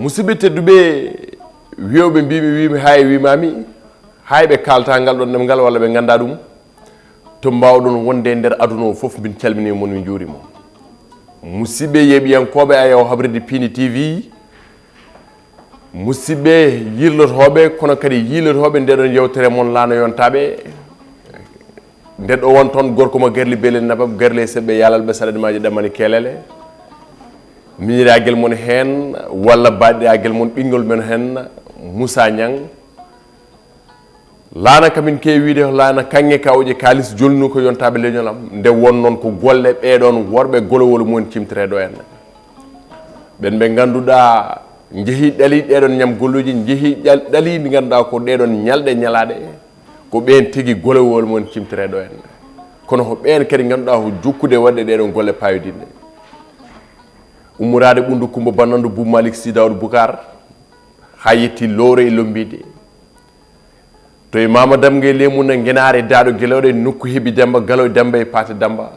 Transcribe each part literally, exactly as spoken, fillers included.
Musidɓe tedduɓe, wiyooɓe mbimi wimi, haa e wimami, haa e ɓe kalta ngal ɗon ɗemngal walla ɓe ngannda ɗum, to mbaawɗon wonde e nder aduna o fof, min calmini mon, min njuuri mon. Musidɓe yeeɓiyankooɓe Ayaw Habrirde Piindi T V, musidɓe yirlotooɓe, kono kadi yiilotooɓe nde ɗon yewtere mon Laana Yontaaɓe, nde ɗo won toon gorko mo Garli Beelen Nabab, Garli e Seɓɓe Yaalalɓe, Saɗaɗimaaji Ɗammani Keelele. Miñiragel mon heen, walla baɗiragel mon ɓinngol men heen, Moussa Niang. Laana kamin kewi wiide ko laana kaŋŋe kawƴe kaalis jolnu ko yontaaɓe leñol am. Nde won noon ko golle ɓeɗon worɓe golowol mumen cimtire ɗo en. Ɓen ɓe ngannduɗaa njehi ɗali ɗeɗon ñam golluji, njehi ɗal-, ɗali ndi ngannduɗaa ko ɗeɗon ñalɗe ñalaaɗe, ko ɓeen tigi golowol mumen cimtire ɗo en. Kono ko ɓeen kadi ngannduɗaa ko jokkude waɗde ɗeɗon golle payodinɗe. Ummoraade Ɓunndu Kumba Bannandu Bou Malick Sy Daoud Boucar, haa yetti Lowre e Lombide. To e Mama Damga e Lemunna, Ngenaare, Daaɗo Gelooɗe, nokku Hebi Demba, Galo Demba e Paate Demba.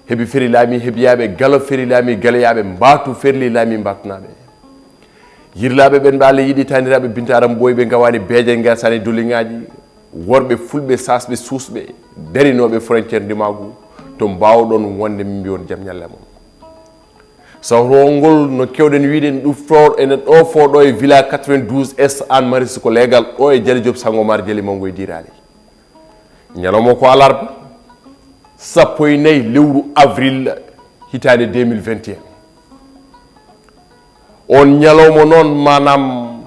Hebi Feri Laami, Hebiyaaɓe, Galo Feri Laami, Galoyaaɓe, Mbaatu Ferli Laami, Mbaatunaaɓe. Yirlaaɓe ɓen ɓe Allah yiɗi, taaniraaɓe Binta Aram Ɓooy, ɓe ngawaani beeje, ngasani doliŋaaji, worɓe fulɓe, saasɓe, suusɓe, darinooɓe frontière ndimaagu, to mbaawɗon wonde, min mbiyon jam ñalle mon. Sawrongol no kewɗen wiide, ɗufto ene ɗo fo ɗo e Villa quatre-vingt-douze Est Hann Maristes, ko leegal ɗo e Jali Diop Sangomar Jali Mango e Diraali. Ñalawma ko alarba, sappo e nayi lewru avril hitaande deux mille vingt et un. On ñalawma noon, maanaam,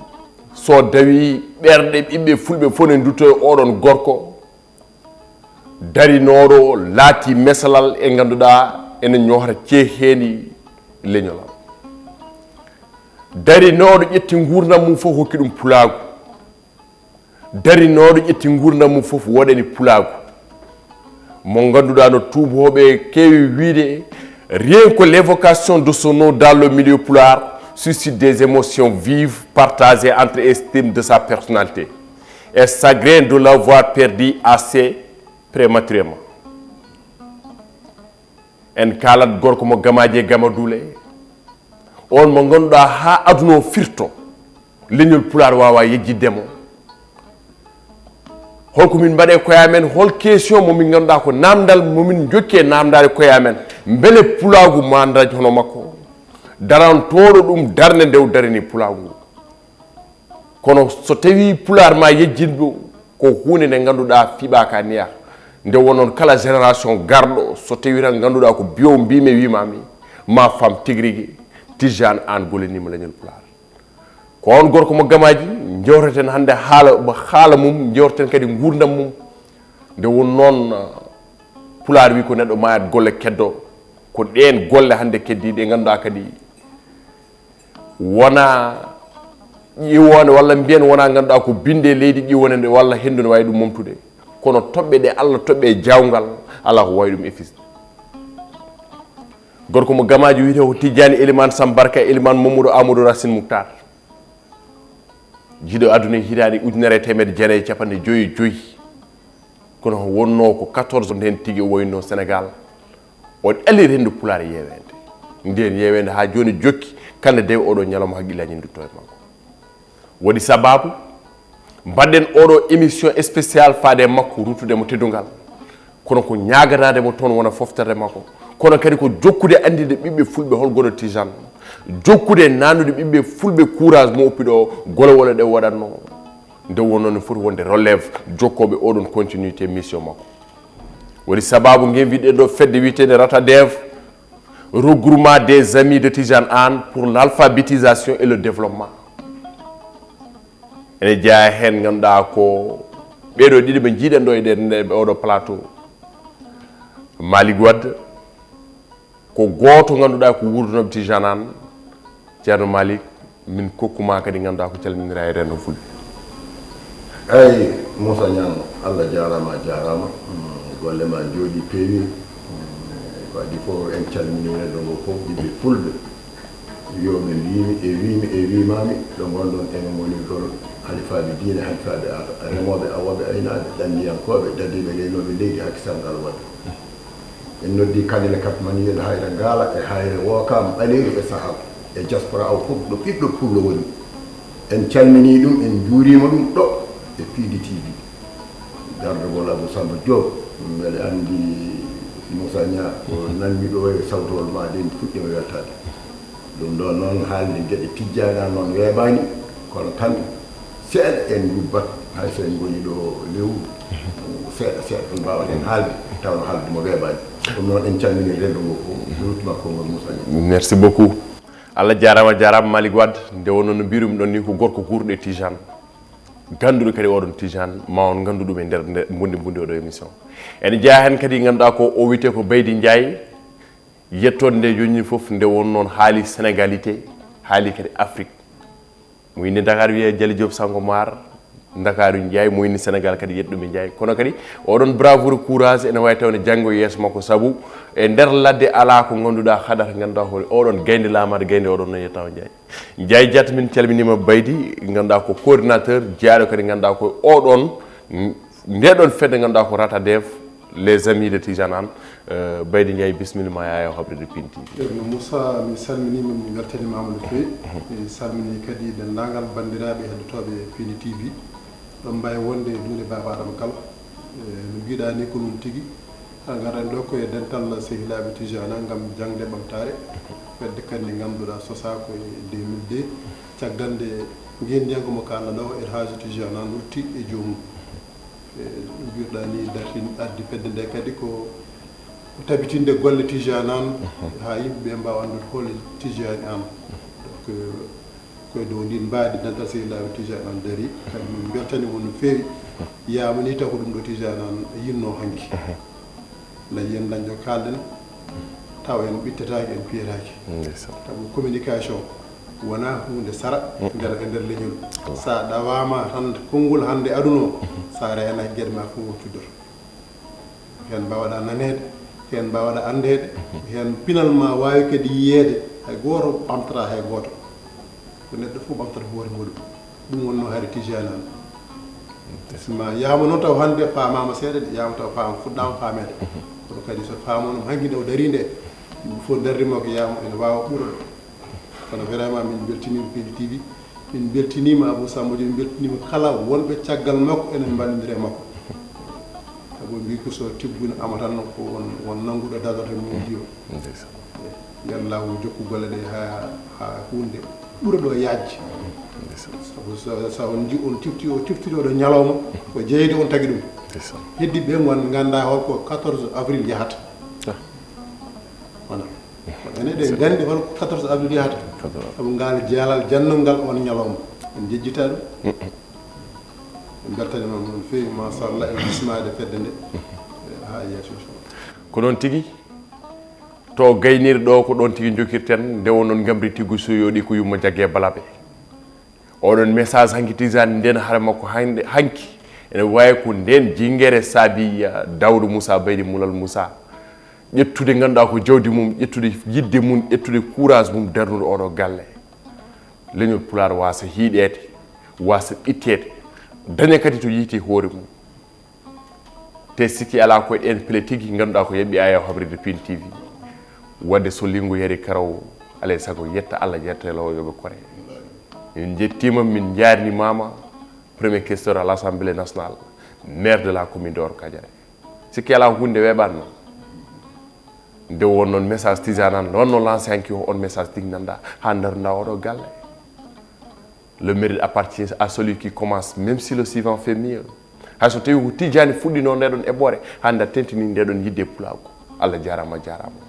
so dawi ɓerɗe ɓiɓɓe fulɓe fof ne ndutto e oɗon gorko, darinooɗo laati mesalal e ngannduɗaa ene ñohra ceeheendi leñol am. Darinooɗo ƴetti nguurndam mum fof hokki ɗum pulaagu. Darinooɗo ƴetti nguurndam mum fof waɗani pulaagu. Mo ngannduɗaa no tuubooɓe keewi wiide, rien que l'évocation de son nom dans le milieu pulaar suscite des émotions vives partagées entre estime de sa personnalité et chagrin de l'avoir perdu assez prématurément. En kaalat gorko mo Gamaaji e Gamaduule, on mo ngannduɗaa haa aduna o firto, leñol Pulaar waawaa yejjitde mo. Holko min mbaɗa e koye amen? Hol question mo min ngannduɗaa ko naamndal mo min njokki e naamndaade koye amen? Mbele pulaagu maa dañ hono makko, darantooɗo ɗum darnde nde o darini pulaagu ngu? Kono so tawii Pulaar maa yejjitmo, ko huunde nde ngannduɗaa fiɓaaka niya. Nde won noon kala génération garɗo, so tawii tan ngannduɗaa ko biyo mbiimi wiimaami, ma fam tigi rigi Tijaan Aan gollaniima leñol Pulaar. Ko on gorko mo Gamaaji, njewteten hannde haala, haala mum, njewteten kadi nguurndam mum. Nde won noon, uh, Pulaar wi ko neɗɗo maayat golle keddo, ko ɗeen golle hannde keddiiɗe ngannduɗaa kadi wona ƴiwonde, walla mbiyen wona ngannduɗaa ko binde leydi ƴiwonde nde, walla henndu ne waawi ɗum momtude. Kono toɓɓe ɗe Allah toɓɓe e jaawngal, alaa ko waawi ɗum efisde. Gorko mo Gamaaji wiyetee ko Tijjaani Elimaan Sam Barka Elimaan Mamadou Amadou Racine Mouhtar. Jiiɗo aduna e hitaande ujunere e teemedde jeenayi e capanɗe joyi e joyi. Kono wonnoo ko quatorze ndeen tigi o wayno Sénégal. O ɗali renndo Pulaar yeeweende. Ndeen yeeweende haa jooni jokki, kala nde oɗo ñalawma hakkillaaji ndutto e makko. Waɗi sababu mbaɗɗen oɗo émission spécial faade e makko, ruttude mo teddungal. Kono ko ñaaganaade mo toon wona foftorde makko. Kono kadi ko jokkude anndinde ɓiɓɓe fulɓe hol goɗo Tijaan. Jokkude nanude ɓiɓɓe fulɓe courage mo oppi ɗo, gole wole ɗe waɗatno. Nde wonno ne foti wonde relève jokkooɓe oɗon continuité mission makko. Waɗi sababu ngen wiɗen ɗo fedde wiyeteende Ratadev, Regroupement des Amis de Tijane Anne pour l'Alphabétisation et le Développement. Ene jeyaa heen ngannduɗaa ko ɓeeɗo ɗiɗo ɓe njiiɗen ɗo e ɗen, e oɗo plateau. Malick Wade, ko gooto ngannduɗaa ko wuurdunooɓe Tijane Anne. Ceerno Malick, min kokku ma kadi ngannduɗaa ko calminira e renndo fulɓe. Eyi, Moussa Niang, Allah jaaraama, a jaaraama. Mm, golle ma njooɗi, peewi. Mm, ko adii fof, en calminii renndo ngo fof, ɓiɓɓe fulɓe. Wiyooɓe mbiimi e wiimi e wiimaami, ɗo ngonɗon e monirgol halifaaɓe diine, halifaaɓe aada, remooɓe, awooɓe, aynaaɓe, danndiyankooɓe, dadiiɓe, reynooɓe leydi, haa kisal ngal waɗa. En noddii Kanel e Kap Manuel, Hayre Ngaala e Hayre Wookaam Ɓaleeri e Sahal. E diaspora o fof ɗo ɓiɗɗo pullo woni, en calminii ɗum, en njuuriima ɗum ɗo e P D T V. Garde Bola Abou Samba Diop, mbeɗa anndi Moussa Niang ko nanmi ɗo e sawtol ma, ɗen fuɗɗiima weltaade. Ɗum ɗo noon, haalde geɗe tijjaani noon weeɓaani, kono tan seeɗa en njubbat, hay so en ngoni ɗo lewru seeɗa seeɗa tan mbaawaɗen haalde, tawno haalde mo weeɓaani. Ɗum noon, en calminii renndo ngo fof, ruttima konngol Moussa Niang. Merci beaucoup. Allah jaaraama, jaaraama Malick Wade. Nde wonno no mbirum ɗon ni, ko gorko guurɗo e Tijane, gannduɗo kadi oɗon Tijane, ma on nganndu ɗum e nder nde mbundi mbundi oɗo émission. Ene jeyaa heen kadi ngannduɗaa ko o wiyetee ko Baydi Ndiaye, yettoode nde jooni fof nde won noon haali Sénégalité, haali kadi Afrique. Mo inni Dakar wiyee Jali Diop Sangomar, Ndakaaru Ndiaye, mo inni Sénégal kadi yettuɗo mi Ndiaye. Kono kadi oɗon bravoure, courage, ene waawi tawde janngo e yeeso makko, sabu e nder ladde alaa ko ngannduɗaa haɗata, ngannduɗaa hoore oɗon gaynde laamaade, gaynde oɗon no yettaama Ndiaye. Ndiaye Diatta, min calminiima Baydi, ngannduɗaa ko coordinateur, jeyaaɗo kadi ngannduɗaa ko oɗon, ndeɗon fedde ngannduɗaa ko Ratadef, les amis de Tijane Anne. Eh, Baydi Ndiaye, bismilla ma, yaa e habride Pin T V. Ceerno Moussa, mi salminiima, mi weltaniima ma no feewi. Mi salminii kadi denndaangal banndiraaɓe heɗotooɓe Pin T V. Ɗon mbaawi wonde e duunde Baaba Adama kala. Eh, no mbiɗa ni ko noon tigi. Haa ngaɗen ɗo ko e dental sehilaaɓe Tijane Anne ngam jaŋde ɓamtaare. Fedde kadi nde ngannduɗaa sosaa ko e deux mille deux. Caggal nde ngenndiyanke mo kaalɗaa ɗo, El Hadji Tijane Anne rutti e joomum. E, no mbiruɗaa ni, dartin addi fedde nde kadi ko, ko tabitinde golle Tijane Anne, haa yimɓe ɓe mbaawa anndude hol Tijane Anne. Donc, eh, ko e dow ndin mbaadi dental sehilaaɓe Tijane Anne dari. Kadi min mbeltanii mon no feewi. Yaama ni taw ko ɗum ɗo Tijane Anne yinnoo hanki. Na yiyen dañjo kaalɗen, tawa en ɓittataake, en piyetaake. Ndeysaan. Sabu communication wonaa huunde sara nder, e nder leñol. Sa ɗawaama tan konngol hannde aduna o, sa reenaaki, geɗe ma fof o cuddoto. Heen mbaawaɗa naneede, heen mbaawaɗa anndeede, heen pinal ma waawi kadi yiyeede, hay gooto ɓamtataa hay gooto. Ko neɗɗo fof ɓamtata hoore muɗum. Ɗum wonnoo hari Tijane Anne. Ma yaama noon taw hannde faamaama seeɗa de, yaama taw faama, fuɗɗaama faameede. Kono kadi so faamaama hanki nde o darii nde, yimɓe fof darri makko, yaama ene waawa ɓura ɗo. Kono vraiment min mbeltiniima Pin T V, min mbeltiniima Abou Samba Diop, min mbeltiniima kala wonɓe caggal makko, enen mballondiri e makko. Sabu mbi ko so tigguna ama tan ko won, won nannguɗo dagata mum jiyo. Ndeysaan. Yo Allahu jokku golle ɗe haa, haa huunde ɓura ɗo yaajde. Ndeysaan. Sabu so, so on nji-, on tifti, o tifti oɗo ñalawma, ko jeyde on tagi ɗum. Ndeysaan. Heddi ɓe ngon ngannda hol ko quatorze avril yahata. Ah. Wona. Enen eɗen nganndi hol ko quatorze avril yahata. Quatorze. Sabu ngal jaalal jannal ngal on ñalawma. En njejjita ɗum. Mm-mm. En mbeltaniima noon feewi, machallah, e bismaade fedde nde. Haa yeeso, inchallah. Ko noon tigi, to gaynir ɗo, ko ɗoon tigi njokirten, nde wonnoon ngamri tiggu so yooɗi ko yumma jagge balaɓe. Oɗon message hanki Tijane nden hare makko hande, hanki. Ene wayi ko nden jingere saabi, ah, Daouda Moussa Baydi Moulal Moussa. Ƴettude ngannduɗaa ko jawdi mum, ƴettude yidde mum, ƴettude courage mum darnude oɗo galle. Leñol Pulaar wasa hiiɗeede, wasa ɓitteede, daña kadi to yiyti hoore mum. Te sikki alaa ko e ɗeen pele tigi ngannduɗaa ko yaɓi aya habride Pin T V. Wadde so linngu yari karaw, alay sago yetta Allah, yetta lawyoɓe kore. Min njettiima, min njaarnimaama, premier questeur à l'Assemblée nationale, maire de la commune de Orkadiéré. Sikki alaa huunde weeɓaani noon. Nde won noon message Tijane Anne, wonno lancé hanki o, on message tigi nannda haa darnda oɗo galle. Le mérite appartient à celui qui commence, même si le suivant fait mieux. Hay so tawi ko Tijani fuɗɗino ndeɗon eɓɓore, hannde a tentini ndeɗon yidde pulaagu. Allah jaaraama, jaaraama.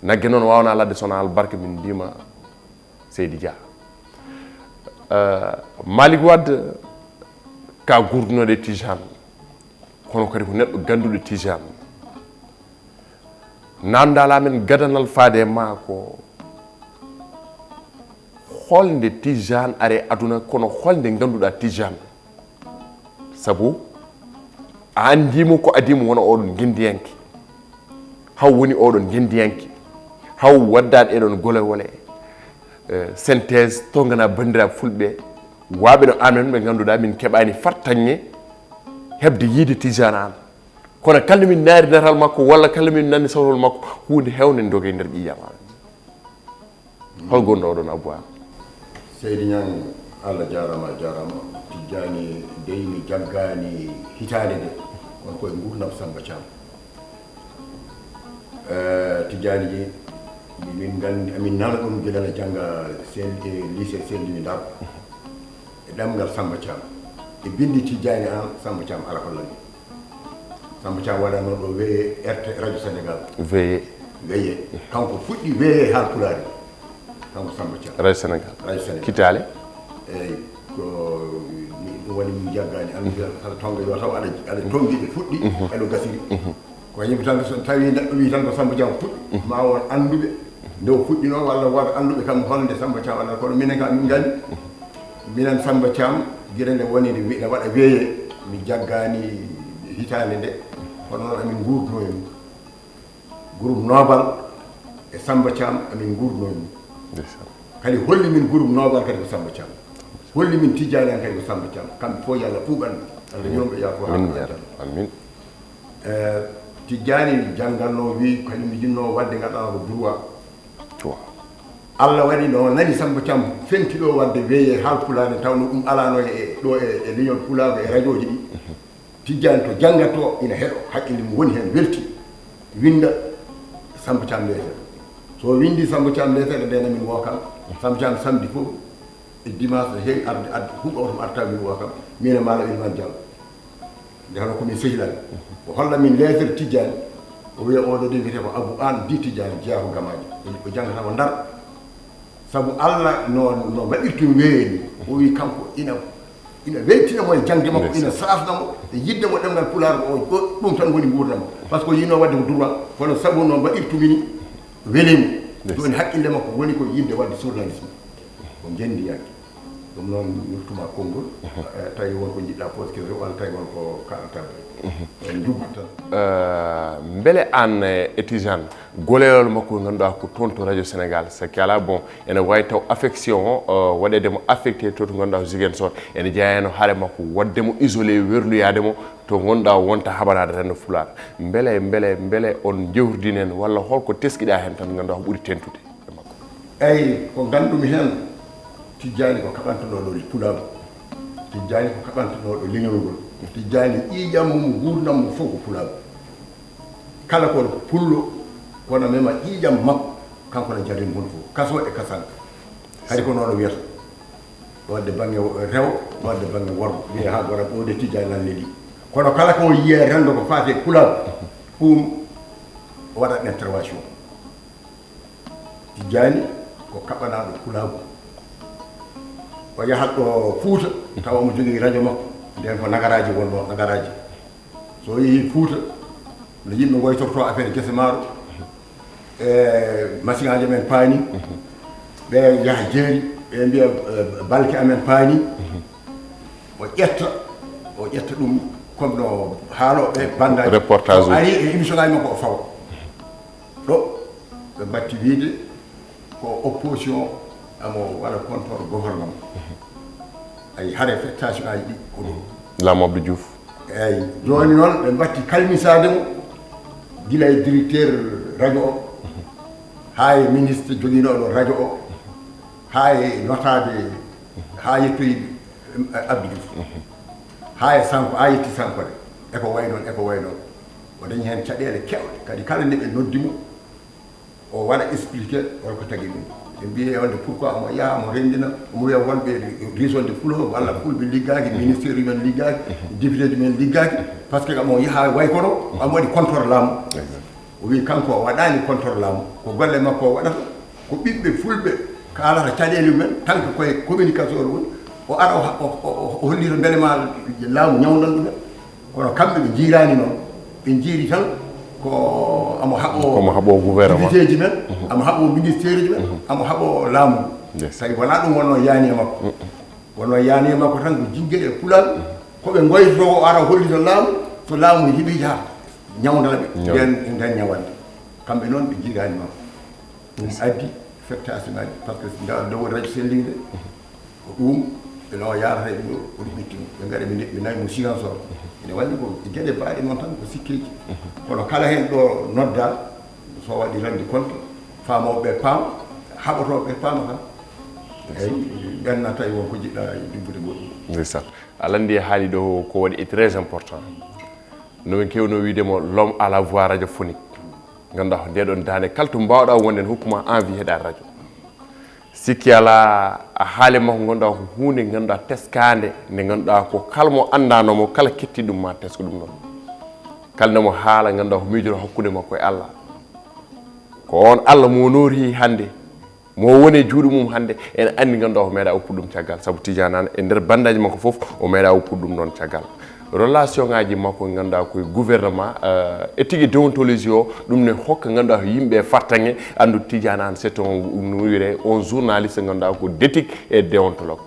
Nagge noon waawana ladde sona albarka, min mbima Seydi Dia. Euh, Malick Wade, ka gurdunoɗo e Tijane, kono kadi ko neɗɗo ganduɗo Tijane. Namdal amen gadanal faade e ma ko, holnde Tijane are aduna, kono holnde ganduɗa Tijane? Sabu a anndimo ko adimo wona oɗon ngendiyanke. Haw woni oɗon ngendiyanke. Haw waddaɗo eɗon gole wole, eh, synthèse, to ngana bandiraɓe fulɓe, waɓe no amen ɓe ganduɗa min keɓani fartaŋŋe heɓde yiide Tijane Anne. Kono kala min naari natal makko walla kala min nani sawtol makko, hunde hewne doge nder ƴiƴam amen. Hol gonɗo oɗon Abou Anne? Seydi Ñang, Allah jaaraama, a jaaraama. Tijjaani dey mi jaggaani hitaande nde, kono koye nguurndam Samba Thiam. Eh, Tijjaani ji, min nganndi, amin nana ɗum gila na jannga Sen- e lycée Saint-Louis Ndar. E ɗemngal Samba Thiam. E binndi Tijjaani an, Samba Thiam ara holla min. Samba Thiam waɗanno ɗo weeye R T, Radio Sénégal. Weeye. Weeye. Kanko fuɗɗi weeye haalpulaar. Kanko Samba Thiam. Radio Sénégal. Radio Sénégal. Kitaale? Eyyi, ko ɗum woni min jaggaani. An mbiya kala tonga yo taw aɗa aɗa tongi ɓe fuɗɗi, aɗa gasiri. Ko yimɓe tan so tawi neɗɗo wi tan ko Samba Thiam fuɗɗi, ma won annduɓe nde o fuɗɗino, walla won annduɓe kam holnde Samba Thiam walla, kono minen kam min nganndi. Minen Samba Thiam, gila nde woni ne wi- ne waɗa weeye, mi jaggaani hitaande nde, kono noon amin nguurduno e mum. Groupe Nobal e Samba Thiam amin nguurduno e mum. Ndeysaan. Kadi holli min groupe Nobal kadi ko Samba Thiam. Holli min Tijjaani en kadi ko Samba Thiam. Kamɓe fof yo Allah ɓuuɓan ɓe. Allah yurmo ɓe, yaafo Amin haa ya Rabbi. Amin. Eh, Tijjaani jannganno wi kañum mi jinno waɗde ngaɗano ko droit. Droit. Allah waɗi no nani Samba Thiam fenti ɗo waɗde weeye haalpulaar ne, tawno ɗum alano e ɗo e, e leñol pulaagu e radio ji ɗi. Tijjaani to janngatto ina heɗo, haqqille mum woni heen welti, winnda Samba Thiam leetere. So winndi Samba Thiam leetere nde namin woo kam, Samba Thiam samedi fof e dimanche ne heewi arde, arde huɓɓa oto arta min woo kam, min e Malam Elimane Diallo. Nde hono ko min sehilani. O holla min leetere Tijjaani. O wiya oɗo de wiyete ko Abou Anne, di Tijjaani, jeyaa ko Gamaaji. O janngata ko Ndar. Sabu Allah no no mbaɗirtumi weeyo ni. O wi kanko ina ina weltina mo e jaŋde makko, ina saafna mo e yiɗde mo ɗemngal pulaar, o ɗum tan woni nguurndam. Par ce que o yino waɗde ko droit, kono sabu no mbaɗirtumi ni, welimo. Jooni haqqille makko woni ko yiɗde waɗde journalisme. Ko ngenndi yaggi. Ɗum noon, mi ruttuma konngol. Tawi won ko njiɗɗa posé question walla tawi won ko kaɗata. En njubbat tan. Mbele aan e Tijaan, gollewol makko ngannduɗaa ko toon to Radio Sénégal, sakki alaa, bon, ene waawi taw affection o waɗeede mo affecté to to ngannduɗaa ko Ziguinchor, ene jeyaa heen hare makko waɗde mo isolé, werloyaade mo to ngannduɗaa wonta haɓanaade renndo Pulaar. Mbele mbele mbele on njewtidini en walla holko teskiɗaa heen tan ngannduɗaa ko ɓuri tentude? Eyi, ko nganndu-mi heen, Tijjaani ko kaɓantonooɗo pulaagu. Tijjaani ko kaɓantonooɗo leñol ngol. Tijjaani ƴiiƴam mum, nguurndam mum fof ko pulaagu. Kala ko pullo, kono mema ƴiiƴam makko, kanko no jarin mum fof. Kasoo e kasanka. Hari ko noon o wiyata. Waɗde baŋŋe rewo, waɗde baŋŋe worgo. Wiye haa gora ɓoode Tijjaani lan leli. Kono kala ko yiyee renndo ko faati e pulaagu, ɗum o waɗat intervention. Tijjaani ko kaɓanaaɗo pulaagu. O yahat ɗo Fuuta, tawa omo jogii radio makko. Nden ko nagaraaji wonno, nagaraaji. So o yehii Fuuta, no yimɓe ngoytorto affaire gese maaro, e masiŋaaji amen paani, ɓe yaha jeeri, ɓe mbiya, eh, balke amen paani. O ƴetta, o ƴetta ɗum comme no haalooɓe banndaaji. Reportage. So ari e émission ngaaji makko o fawa. Ɗo ɓe mbatti wiide ko opposition amo waɗa contre gouvernement. Ay, hare fettation aji ɗi ko ɗum. Laamu Abdou Diouf. Eyi, jooni noon ɓe mbatti kalmisaade mo, gila e directeur radio o, haa e ministre joginooɗo radio o, haa e notaaɓe, haa yettoyi Abdou Diouf, haa e Sanko, haa yetti Sankore, e ko wayi noon, e ko wayi noon. O dañi heen caɗeele keewɗe, kadi kala nde ɓe noddi mo, o waɗa expliqué hol ko tagi ɗum. Ɓe mbiye wonde pourquoi omo yaha, omo renndina, omo wiya wonɓe risonde fulo, walla fulɓe liggaaki, ministère men liggaaki, député ji men liggaaki, par ce que omo yaha way kono, omo waɗi contre laamu. O wi kanko o waɗaani contre laamu, ko golle makko o waɗata, ko ɓiɓɓe fulɓe kaalata caɗeele mumen, tan ko koye communication woni, o ara o, o, o, o hollira mbele ma laamu ñawndan ɗumen. Kono kamɓe ɓe njiiraani noon, ɓe njiiri tan ko amo haɓo, omo haɓo gouvernement, député ji men, amo haɓo ministère ji men, amo haɓo laamu. Tawi wonaa ɗum wonno yaani e makko. Wonno yaani e makko tan ko jiggeɗe e pulaagu, ko ɓe ngoytotoo o ara hollita laamu, so laamu heɓi yaha ñawndana ɓe. Nden nden ñawande. Kamɓe noon ɓe njiiraani makko. Ɗum addi fettasingaaji, par ce que nda ɗo woni radio selliinde, ko ɗum ɓe no yaarata e ɗum ɗo, ko ɗum ittino. Ɓe ngara ɓe ne- ɓe nawi mo Ziguinchor. Ene waɗi ko e geɗe baaɗe noon tan ko sikkeeji. Kono kala heen ɗo nodda, so waɗi rende compte, faamooɓe ɓe paam, Haɓotooɓe paamata. Eyi, ɓen na tawi won ko jiɗɗa jubbude goɗɗum. Ndeysaan. A lanndii e haali ɗo ko waɗi est très important. No min keewno wiide mo, l'homme à la voix radiophonique. Ngannduɗaa ko nde ɗon daande kala to mbaawɗaa wonde ne hokkuma envie heɗaade radio. Sikki alaa a haali makko ngannduɗaa ko huunde ngannduɗaa teskaande nde ngannduɗaa ko kala mo anndaano mo kala ketti ɗum ma tesko ɗum noon. Kala nde mo haala ngannduɗaa ko miijoto hakkunde makko e Allah. Ko on Allah mo noori hannde. Mo woni e juuɗe mum hannde, ene anndi ngannduɗaa o meeɗa uppude ɗum caggal, sabu Tidiane Anne e nder banndaji makko fof o meeɗa uppude ɗum ɗon caggal. Relation ngaji makko ngannduɗaa koye gouvernement, euh, éthique et déontologie o, ɗum ne hokka ngannduɗaa ko yimɓe fartaŋŋe anndu Tidiane Anne c'est un, no wiyre, un journaliste ngannduɗaa ko d'éthique et déontologue.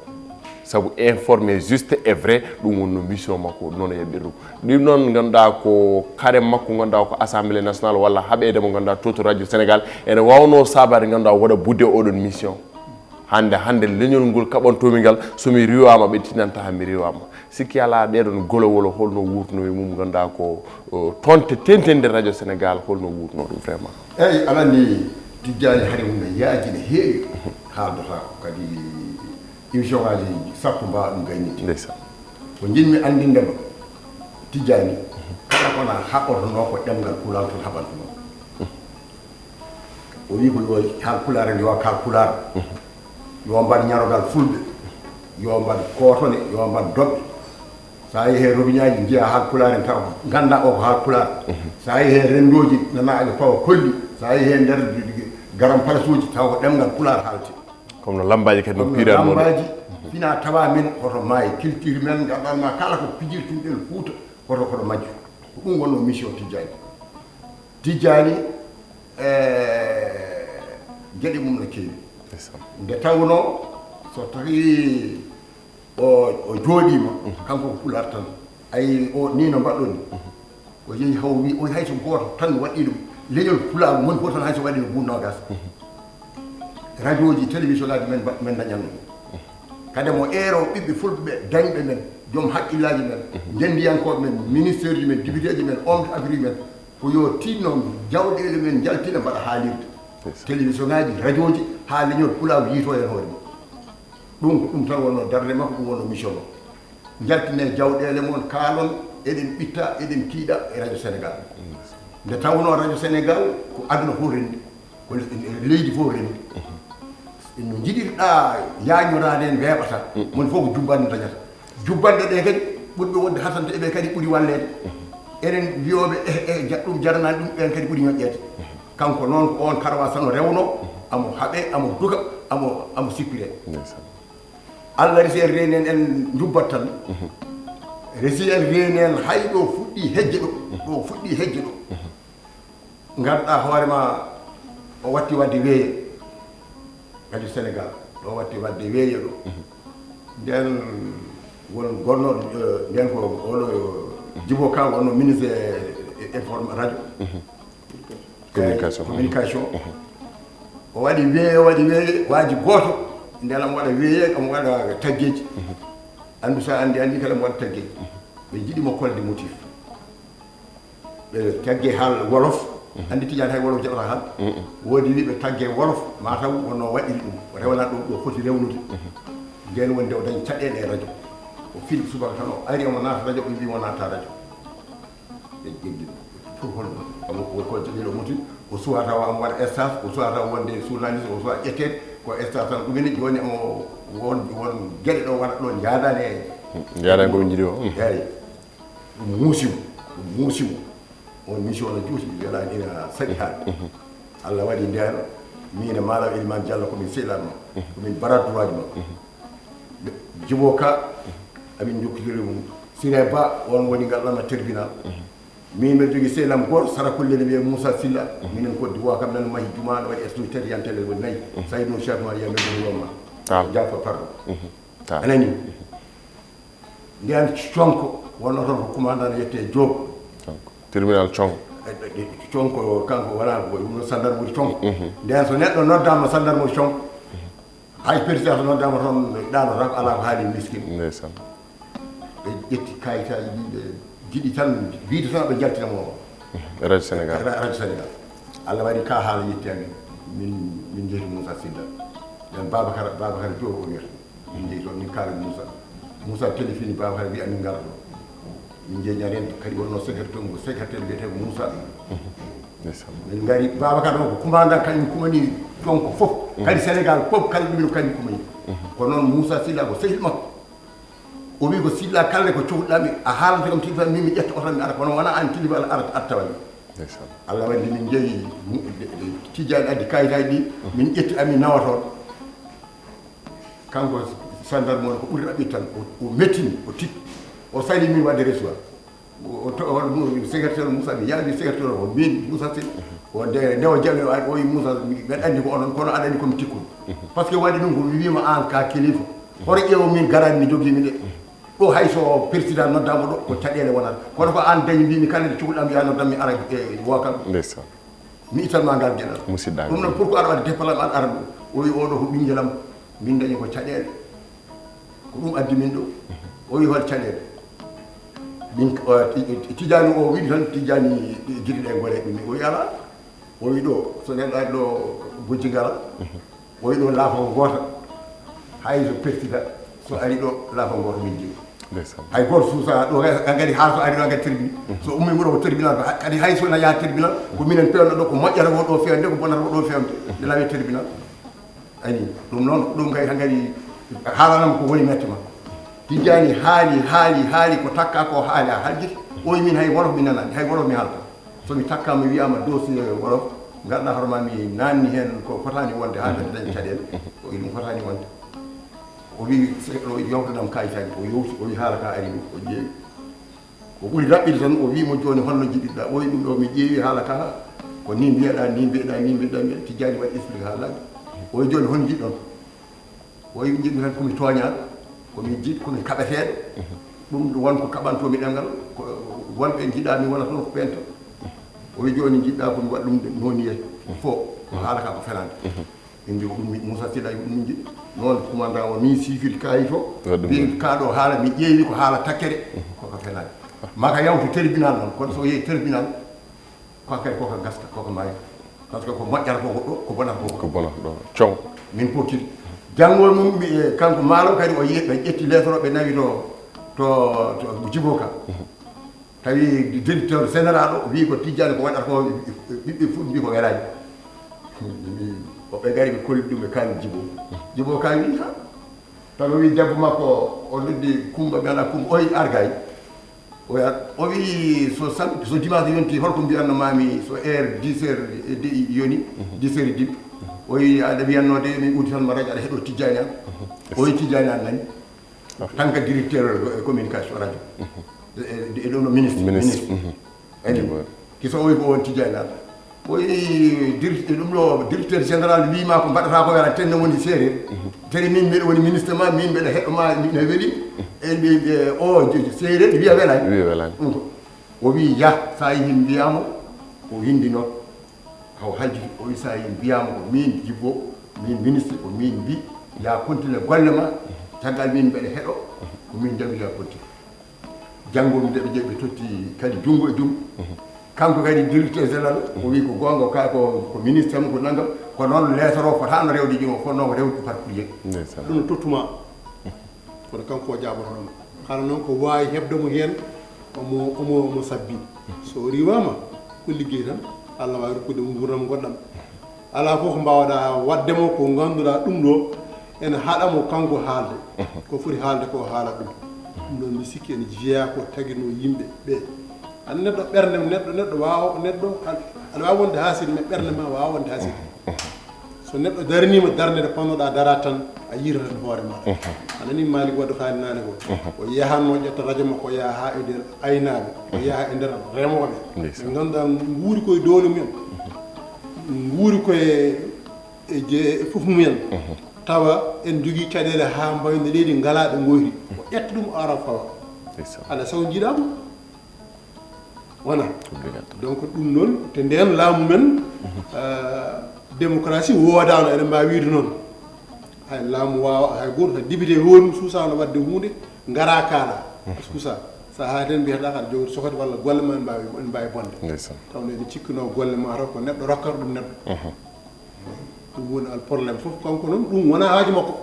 Sabu informé juste et vrai, ɗum wonno mission makko, noon o yaɓɓiri ɗum. Ɗum noon ngannduɗaa ko kare makko ngannduɗaa ko Assemblée nationale walla haɓeede mo ngannduɗaa to to radio Sénégal, ene waawno saabaade ngannduɗaa waɗa budde oɗon mission. Hannde, hannde leñol ngol kaɓantoomi ngal, so mi riiwaama ɓe tinanta haa mi riiwaama. Sikki alaa ɗeɗon golowolo holno wuurtuno e mum ngannduɗaa ko, o, tonte tentende radio Sénégal holno wuurtuno ɗum vraiment. Eyi, aɗa anndi Tijjaani hari mum ne yaaji ne heewi haaldotaako kadi. Émission ngaji sappo mbawa ɗum gaynitde. Ndeysaan. Ko njiɗmi anndinde ma, Tijjaani, kala ko na haɓotonoo ko ɗemngal Pulaar tun haɓantunoo. O wii ko yo haal Pulaar en, yo kaal Pulaar. Yo mbaɗ ñarogal Fulɓe, yo mbaɗ kootone, yo mbaɗ doɓɓe. So a yehii robiñaaji njiya haal Pulaar en taw ngannda o ko haal Pulaar. So a yehii renndooji nana aɓe pawa kolli, so a yehii nder garam palasuuji taw ko ɗemngal Pulaar haalti. Kono no lammbaaji kadi no piiraa noon. Lammbaaji fina tawa men hoto maayi, culture men, ngarɗan ma kala ko pijirtuɗen Fuuta, hoto, hoto majju. Ko ɗum wonno mission Tijjaani. Tijjaani, e, geɗe mum no keewi. Ndeysaan. Nde tawnoo so tawi o, o jooɗiima, kanko ko Pulaar tan. Ayi, o, ni no mbaɗɗon ni. O yehi haw wi, o hay so gooto tan waɗi ɗum. Leñol Pulaar moni fof tan hay so waɗi no buuɗi noogaas. Radiooji, télévision ngaaji men mba-, men ndañatno ɗum. Kadi mo eero ɓiɓɓe Fulɓe ɓe, dañɓe men, joom haqqillaaji men, ngenndiyankooɓe men, ministeerji men, députéeji men, homme d'affaires men, ko yo tinno jawɗeele men njaltina mbaɗa haalirde. Télévision ngaaji, radiooji, haa leñol Pulaar yiito heen hoore mum. Ɗum ko ɗum tan wonno darnde makko, ɗum wonno mission makko. Njaltine jawɗeele mon, kaalon, eɗen ɓitta, eɗen tiiɗa e Radio Sénégal. Nde tawnoo Radio Sénégal ko aduna fof renndi, ko le-, leydi fof renndi. No njiɗirɗaa yaañoraade en weeɓata, moni fof ko jubbannde dañata. Jubbannde ɗe kadi, ɓurɓe wonde hasante e ɓe kadi ɓuri walleede. Enen wiyooɓe, eh, eh, ja-, ɗum jaranaani ɗum, ɓeen kadi ɓuri ñoƴƴeede. Kanko noon ko oon Karawa Sano rewno, amo haɓe, amo duka, amo, amo sippire. Ndeysaan. Allah resi en, reeni en, en njubbat tan. Resi en, reeni en, hay ɗo fuɗɗi hejje ɗo. Ɗo fuɗɗi hejje ɗo. Ngarɗa hoore ma, o watti wadde weeye. Radio Sénégal, ɗo watti wadde weeye ɗo. Nden won gonnoɗo, eh, nden ko oɗo Djibo Ka wonno ministre, eh, inform-, radio. Communication. Communication. O waɗi weeye, o waɗi weeye, waaji gooto, nden omo waɗa weeye, omo waɗa taggeeji. Anndu so a anndi, anndi kala omo waɗa taggeeji. Ɓe njiɗi mo kolde motif. Ɓe tagge haal wolof, anndi Tijaan hay wolof jaɓata haal. Woodi wiɓe tagge wolof, ma taw wonno waɗiri ɗum. O rewana ɗum ɗo foti rewnude. Nden wonde o dañi caɗeele e radio. O fini subaka tan o ari omo naata radio, ɓe mbi mo naata radio. Ɓe ƴetti ɗum. Pour hol ɗum? Omo ko, ko jaɓi ɗo muti, o suwa tawa omo waɗa stage, o suwa tawa wonde journaliste, o suwa ƴetteede, ko stage tan ɗumini, jooni omo won, won geɗe ɗo waɗa ɗo jaadani e. Jaadani ko ɓe njiɗi o. Eeyi. Ɗum muusi mo, ɗum muusi mo. On mission no juuti, mi welaani ina saɗi haalde. Allah waɗi ndeen, miin e Maalaw Elimane Diallo ko min sehilaaɓe makko, ko min bras droit ji makko. Djibo Ka, amin njokkitiri mum. Siré Ba, on woni ngal ɗon tribunal. Min mbiɗa jogii sehil am gooto, Sarakulle, ne wiyee Moussa Sylla. Minen ko duwa kam nan mahi jumaa, no waɗi étude tati yan télé woni nayi. Saydou Cheikh Maria, men woni wonma. Jaafo, pardon. A nanii? Ndeen Conko wonno toon ko commandant no wiyetee Diop. Conko. Tribunal Conko. E, e, e, Conko kanko wonaa ko ɗum no sandarmuuji Conko. Ndeen so neɗɗo noddaama sandarmuuji Conko, hay président so noddaama toon ɗaanotako, alaa ko haali miskin. Ndeysaan. Ɓe ƴetti kayitaaji ɗi, ɓe njiɗi tan, wiide tan ɓe njaltina mo. Radio Sénégal. Ra-, Radio Sénégal. Allah waɗi ka haala yetti amin. Min min jehi to Moussa Sylla. Nden Babacar Babacar Diop o wiyata. Min jehi toon min kaala Moussa. Moussa telefini Babacar wi amin ngara ɗo. Min jeñani heen kadi wonno secrétaire mo secrétaire wiyetee ko Moussa. Min ngari Babacar noon ko commandant kañum kumani toon ko fof. Kadi Sénégal fof kala ɗumen ko kañum kumani. Ko noon Moussa Sylla ko sehil makko. O wi ko Sylla kala ko cohluɗami a haalanta kam tilifan min mi ƴetta oto mi ara kono wona an tilifan ara attawa mi. Allah waɗi min jeeyi Tijjani addi kayitaji ɗi. Min ƴetti amin nawa toon. Kanko sandarme on ko ɓuri raɓɓit tan o mettini o tikki o sali min wadde resuwa. Secrétaire Moussa mi yaawi secrétaire o min Moussa Sy. O nde nde o jaɓi o ari o wi Moussa mbeɗa anndi ko onon kono aɗa anndi komi tikkuɗo. Par ce que waɗi ɗum ko mi wima an ka kilifa. Hoto ƴeewo min garani mi jogiimi de. Ɗo hay so président noddama ɗo ko caɗele wonata kono ko an dañi mbimi kala nde cukalɗam ya noddam mi ara e wokal. Mi itan ma ngal geɗal. Musidɗa ɗum noon pourquoi aɗa waɗa déplacement aɗa ara ɗo o wi oɗo ko ɓinguelam. Min dañi ko caɗele. Ko ɗum addi min ɗo. O wi hol caɗele. Min tijani o wiɗi tan tijani jiɗi ɗe gole ɗum o wi ala. O wi ɗo so neɗɗo ari ɗo bojji ngala. O wi ɗo laafa ko goota. Hay so pertida so ari ɗo laafa goota min jiɗi. Hay goto suusa ɗo kadi ha so ari ɗo kadi tribunal so ummi wuuro ko tribunal kadi hay so na yaha tribunal. Ko minen pewno ɗo ko moƴƴata ko ɗo fewde ko bonata ko ɗo fewde nde lawi tribunal. Ani ɗum noon ɗum kay hankadi haalanam ko woni mette ma. Tijjani haali haali haali ko takka ko haali a haljiti. Oyi min hay wolof mi nanani hay wolof mi haalta. So mi takkama wiyama dossier wolof ngarɗa hoorema mi nanni hen ko fotani wonde ha kadi dañi caɗele. O wi ɗum fotani wonde. O wi o yewtanam kayitaji o yewti o wi haala ka ari ɗum o ƴeewi. Ko ɓuri raɓɓiɗe tan o wi mo joni holno jiɗirɗa o wi ɗum ɗo mi ƴeewi haala ka. Ko ni mbiyeɗa ni mbiyeɗa ni mbiyeɗa mbiyeɗa tijjani waɗi explique ha laaɓi. O wi joni hon jiɗɗon. O wi jiɗmi tan komi tooñaɗo. Komi jiɗ komi kaɓeteɗo. Ɗum won ko kaɓantomi ɗemgal. Ko wonɓe jiɗami wona toon ko ɓen tan. O wi joni jiɗɗa komi waɗa ɗum noni e fo ko haala ka ko fenande. Min mbi ko ɗum moussa sila ɗum min jiɗi. Noon commandant o min sifiri kayit o. Mbi kaɗo haala mi ƴeewi ko haala takkere. Koko fenani maka yawtu tribunal noon kono so yehi tribunal. Koko kadi koko gasta koko maayi. Par ce que ko moƴƴata koko ɗo ko bonata koko ko bonata ɗo. Con. Min pokkiri janngol mum kanko maalo kadi o yehi ɓe ƴetti lettre o ɓe nawi to to jibo ka. Tawi directeur général o wi ko tijjani ko waɗata ko ɓiɓɓe fof mbi ko welaji. Oɓe gari ɓe kolli ɗum ɓe kani jibo. Jibo ka wi ha tan o wi debbo makko o noddi kumba mi ala kumba oy argay. O wi so sam so dimanche yonti holko mbiyanno mami so heure dix heures e de yoni dix heures e dix. O wi aɗa wiyanno de mi uddi tan ma radio aɗa heɗo tijjani an. O wi tijjani an nani. Tan ka directeur communication radio. E ɗum no ministre ministre. Ani kiso oyi ko on tijjani an. Oyi ɗum ɗo directeur général wima ko mbaɗata ko wela tenne woni séeréer. Teri min mbiɗa woni ministre ma min mbiɗa heɗɗo ma miɗa weli. En ɓe o séeréer wiya welani. Wiya welani. O wi yah sa yehi mbiyamo o windino. Haw haljiti o wi sa yehi mbiyama ko min jibbo min ministre ko min mbi ya continue golle ma. Caggal min mbeɗa heɗo ko min jawi ya continue. Janngo mi ndeɓe jeeɓe totti kadi junngo e junngo. Kanko kadi directeur général o wi ko goonga ka ko ko ministre am ko nanngam. Ko noon leesoro fotano rewde jimo fof noon ko rewde par courrier. Ɗum no tottuma. Kono kanko o jaabotoɗoma. Hara noon ko waawi heɓde mo heen omo omo omo sabbi. So o riiwaama ko liggey tan. Allah waawi rokkude mo nguurndam goɗɗam. Alaa fof ko mbaawɗaa waɗde mo ko ngannduɗaa ɗum ɗo ene haɗa mo kanko haalde. Ko foti haalde ko haala ɗum. Ɗum ɗoon mi sikki ene jeyaa ko taginoo yimɓe ɓee. Aɗa neɗɗo ɓernde neɗɗo neɗɗo waawa neɗɗo aɗa waawi wonde haasiri mais ɓernde ma waawa wonde haasiri. So neɗɗo daraniima darnde nde ponnoɗaa daraade tan a yiitata hoore maɗa. A nanii Malik Wadu haali naane ko o yahatno ƴetta radio makko yaha haa e nder aynaaɓe o yaha e nder remooɓe ɓe ngannduɗaa nguuri koye doole mumen. Nguuri koye e je e fof mumen. Tawa en jogii caɗeele haa mbayno leydi ngalaa ɓe ngoyri o ƴetta ɗum o ara fawa. Alaa sago jiiɗaama. Wona donc ɗum noon te ndeen laamu men démocratie woodaano eɗen mbaawi wiide noon. Hay laamu waawa hay gooto hay député hoornu suusaano waɗde huunde ngara kaala suusa. So a haati heen mbiyata kaɗa jogori sohde walla golle ma en mbaawi en mbaawi bonde. Tawno eɗen cikkinoo golle ma taw ko neɗɗo rokkata ɗum neɗɗo. Ɗum woni al problème fof, kanko noon ɗum wonaa haaju makko.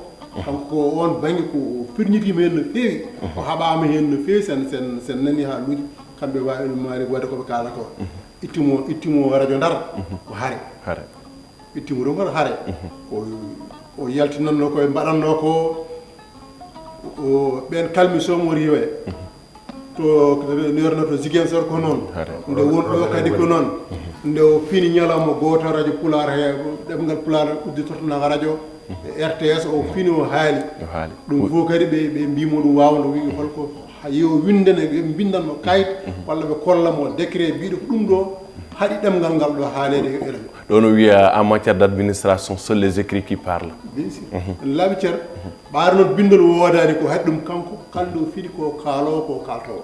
Kanko ko oon bannge ko o pirñitiima heen no feewi, o haɓaama heen no feewi, sen sen sen nani haaluuji, kamɓe waawi maari waɗde ko ɓe kaala ko. Ittimo ittimo radio Ndar, ko hare. Hare. Ittimo ɗum kono hare. O o yaltinannoo ko ɓe mbaɗannoo ko, o ɓeen kalmi somo riwe. To nerno to Ziguinchor ko noon. Hare. Nde won ɗo kadi ko noon. Nde o fini ñalawma gooto radio Pulaar he, ɗemngal Pulaar udditorto na radio, e R T S o fini o haali. O haali. Ɗum fof kadi ɓe ɓe mbimo ɗum waawno, wi holko ha yo windene, ɓe mbindanmo kayit walla ɓe kollamo décret biiɗo ko ɗum ɗo haɗi ɗemngal ngal ɗo haaleede e radio. Ɗo no wiya en matière d'administration, seuls les écrits qui parlent. Bien sûr. Laabi cer. Ɓaade noon binndol woodaani ko haɗi ɗum kanko, kalɗo fini ko kaaloowo ko kaaltoowo.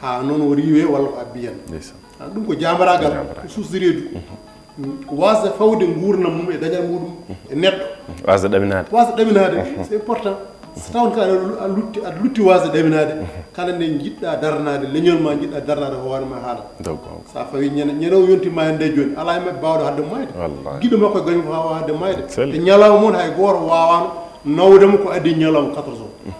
Haa noon o riiwe walla ko abbi heen. Ndeysaan. Ah, ɗum ko jaambaraagal, Jaambaraagal. Ko source de redu. Ko waasde fawde nguurndam mum e dañal muɗum e neɗɗo. Waasde ɗaminaade. Waasde ɗaminaade, c'est important. So tawon ka aɗa lu- aɗa lutti, aɗa lutti waasde ɗaminaade, kala nde njiɗɗa daranaade leñol ma, njiɗɗa daranaade hoore ma, haalat. Dow goonga. Sa fawi ñande, ñande o yonti ma heen nde jooni, alaa e maɓɓe baawɗo haɗde mo maayde. Wallaahi. Giɗo makko e gaño ko waawa haɗde maayde. Selli. E ñalawma mum hay gooto waawaano nawde mo ko addi ñalawma quatorze heures.